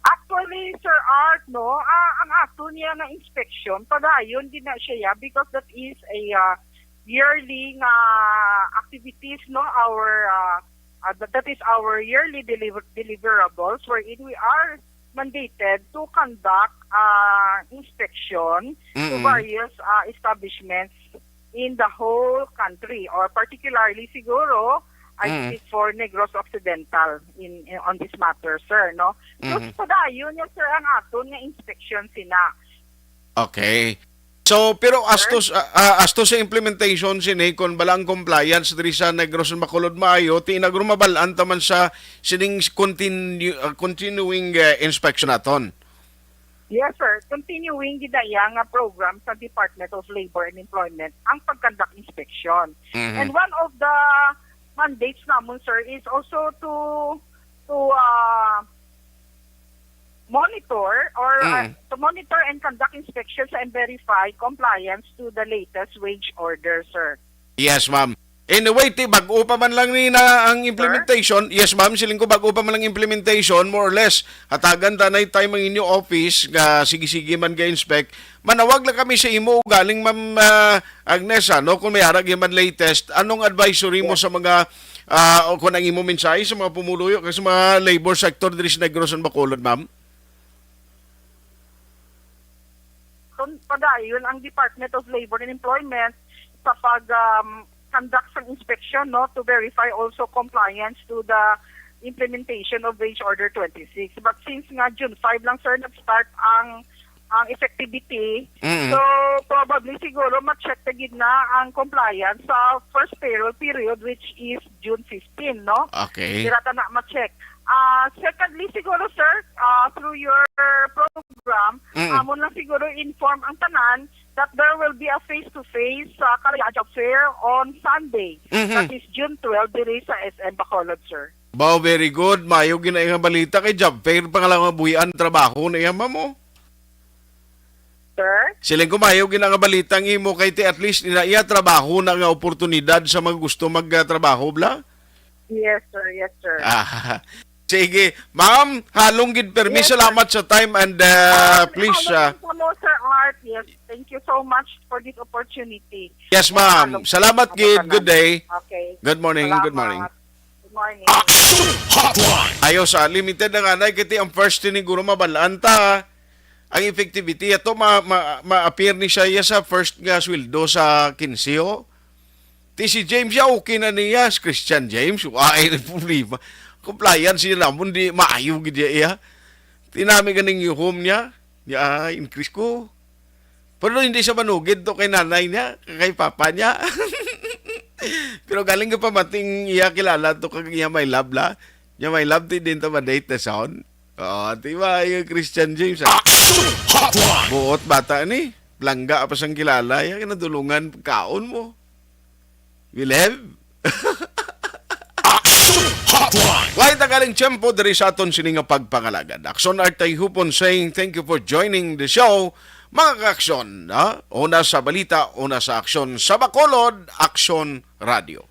Actually, Sir Art, no, ah, ang ato niya nga inspection, padayon din na siya, yeah, because that is a, ah, yearly nga activities, no, our, ah, ah, that, that is our yearly deliver- deliverables, wherein we are mandated to conduct, ah, inspection to Mm-mm. various, ah, establishments in the whole country, or particularly siguro, I Mm. speak for Negros Occidental in, in, on this matter, sir, no? So, Mhm. padayon niya, sir, ang aton nga inspection sina. Okay. So, pero as to Sir? s- ah, ah, as to sa implementation sini, kung bala ang compliance diri sa Negros and Bacolod maayo, ti nagrumabalan ta man sa sining continue, ah, continuing, ah, inspection naton. Yes, sir. Continuing gid na iya nga program sa Department of Labor and Employment ang pag-conduct inspection. Mhm. And one of the mandates namon, sir, is also to to uh, monitor or uh, Mm. to monitor and conduct inspections and verify compliance to the latest wage order, sir. Yes, ma'am. Anyway, ti bag-o pa man lang ni na ang implementation. Yes, ma'am. Siling ko bag-o pa man lang implementation, more or less. Hatagan ta na time ang inyo office nga sige-sige man ga-inspect. Manawag lang kami sa imo galing, Ma'am, ah, Agnes, ano, kung may arag man latest, anong advisory mo Yes. sa mga, ah, o kung ang imo mensahe sa mga pumuluyo kag sa mga labor sector diri sa Negros and Bacolod, ma'am? Kun padayon ang Department of Labor and Employment sa pag, um, conduct sang inspection, no, to verify also compliance to the implementation of Wage Order twenty-six. But since nga June five lang, sir, nag-start ang ang effectivity, Mm. so probably siguro ma-check na gid na ang compliance sa first payroll period, which is June fifteen, no? Okay. Dira ta na ma-check. Ah, secondly, siguro, sir, ah, through your program, Mm. amo lang siguro inform ang tanan that there will be a face-to-face, ah, Kalaya Job Fair on Sunday, Mhm. that is June twelve, diri sa S M Bacolod, sir. Wow, very good. Mayo gid na nga balita kay job fair pa nga lang mabuhian trabaho na iya, ma'am, oh. Sir? Siling ko, mayo gid na nga balita ang imo kay ti at least ina iya trabaho na nga oportunidad sa mga gusto magtrabaho, bla? Yes, sir. Yes, sir. Ah, sige, ma'am, halong gid permi. Yes, sir. Salamat sa time and, uh, Ah, please, halong uh, din po mo, Sir Art. Yes, thank you so much for this opportunity. Yes, ma'am. Halong. Salamat Opo, gid. Salamat. Good day. Okay. Good morning. Good morning. Salamat. Good morning. Action Hotline. Ayo sa limited na nga na, kiti ang first ni guro mabalaan ta. Ang effectivity ato ma, ma, ma-appear ni siya, iya sa first nga sweldo sa quince, oh. Ti si James, ya, okay na niya. Si Christian James, wa ay problema. Compliance niya namon, di maayo gid iya, iya. Tinami ganing yuhom niya. Ya, increase ko. Pero hindi siya manugid to kay nanay niya, kay papa niya. Pero galing ka pamating iya kilala to kag iya may love la. Niya may love ti din ta ma-date na sound. Oo, di ba, yung Christian James, ah? Action Hotline. Buot bata ni. Langga pa sang kilala. Iya kinadulungan kaon mo. Wilhem? Action Hotline. Way tagaling tiyempo diri sa aton sini nga pagpangalagad. Action Art Tayhupon saying thank you for joining the show. Mga ka-aksyon, ha? Una sa balita, una sa aksyon. Sa Bacolod, Aksyon Radio.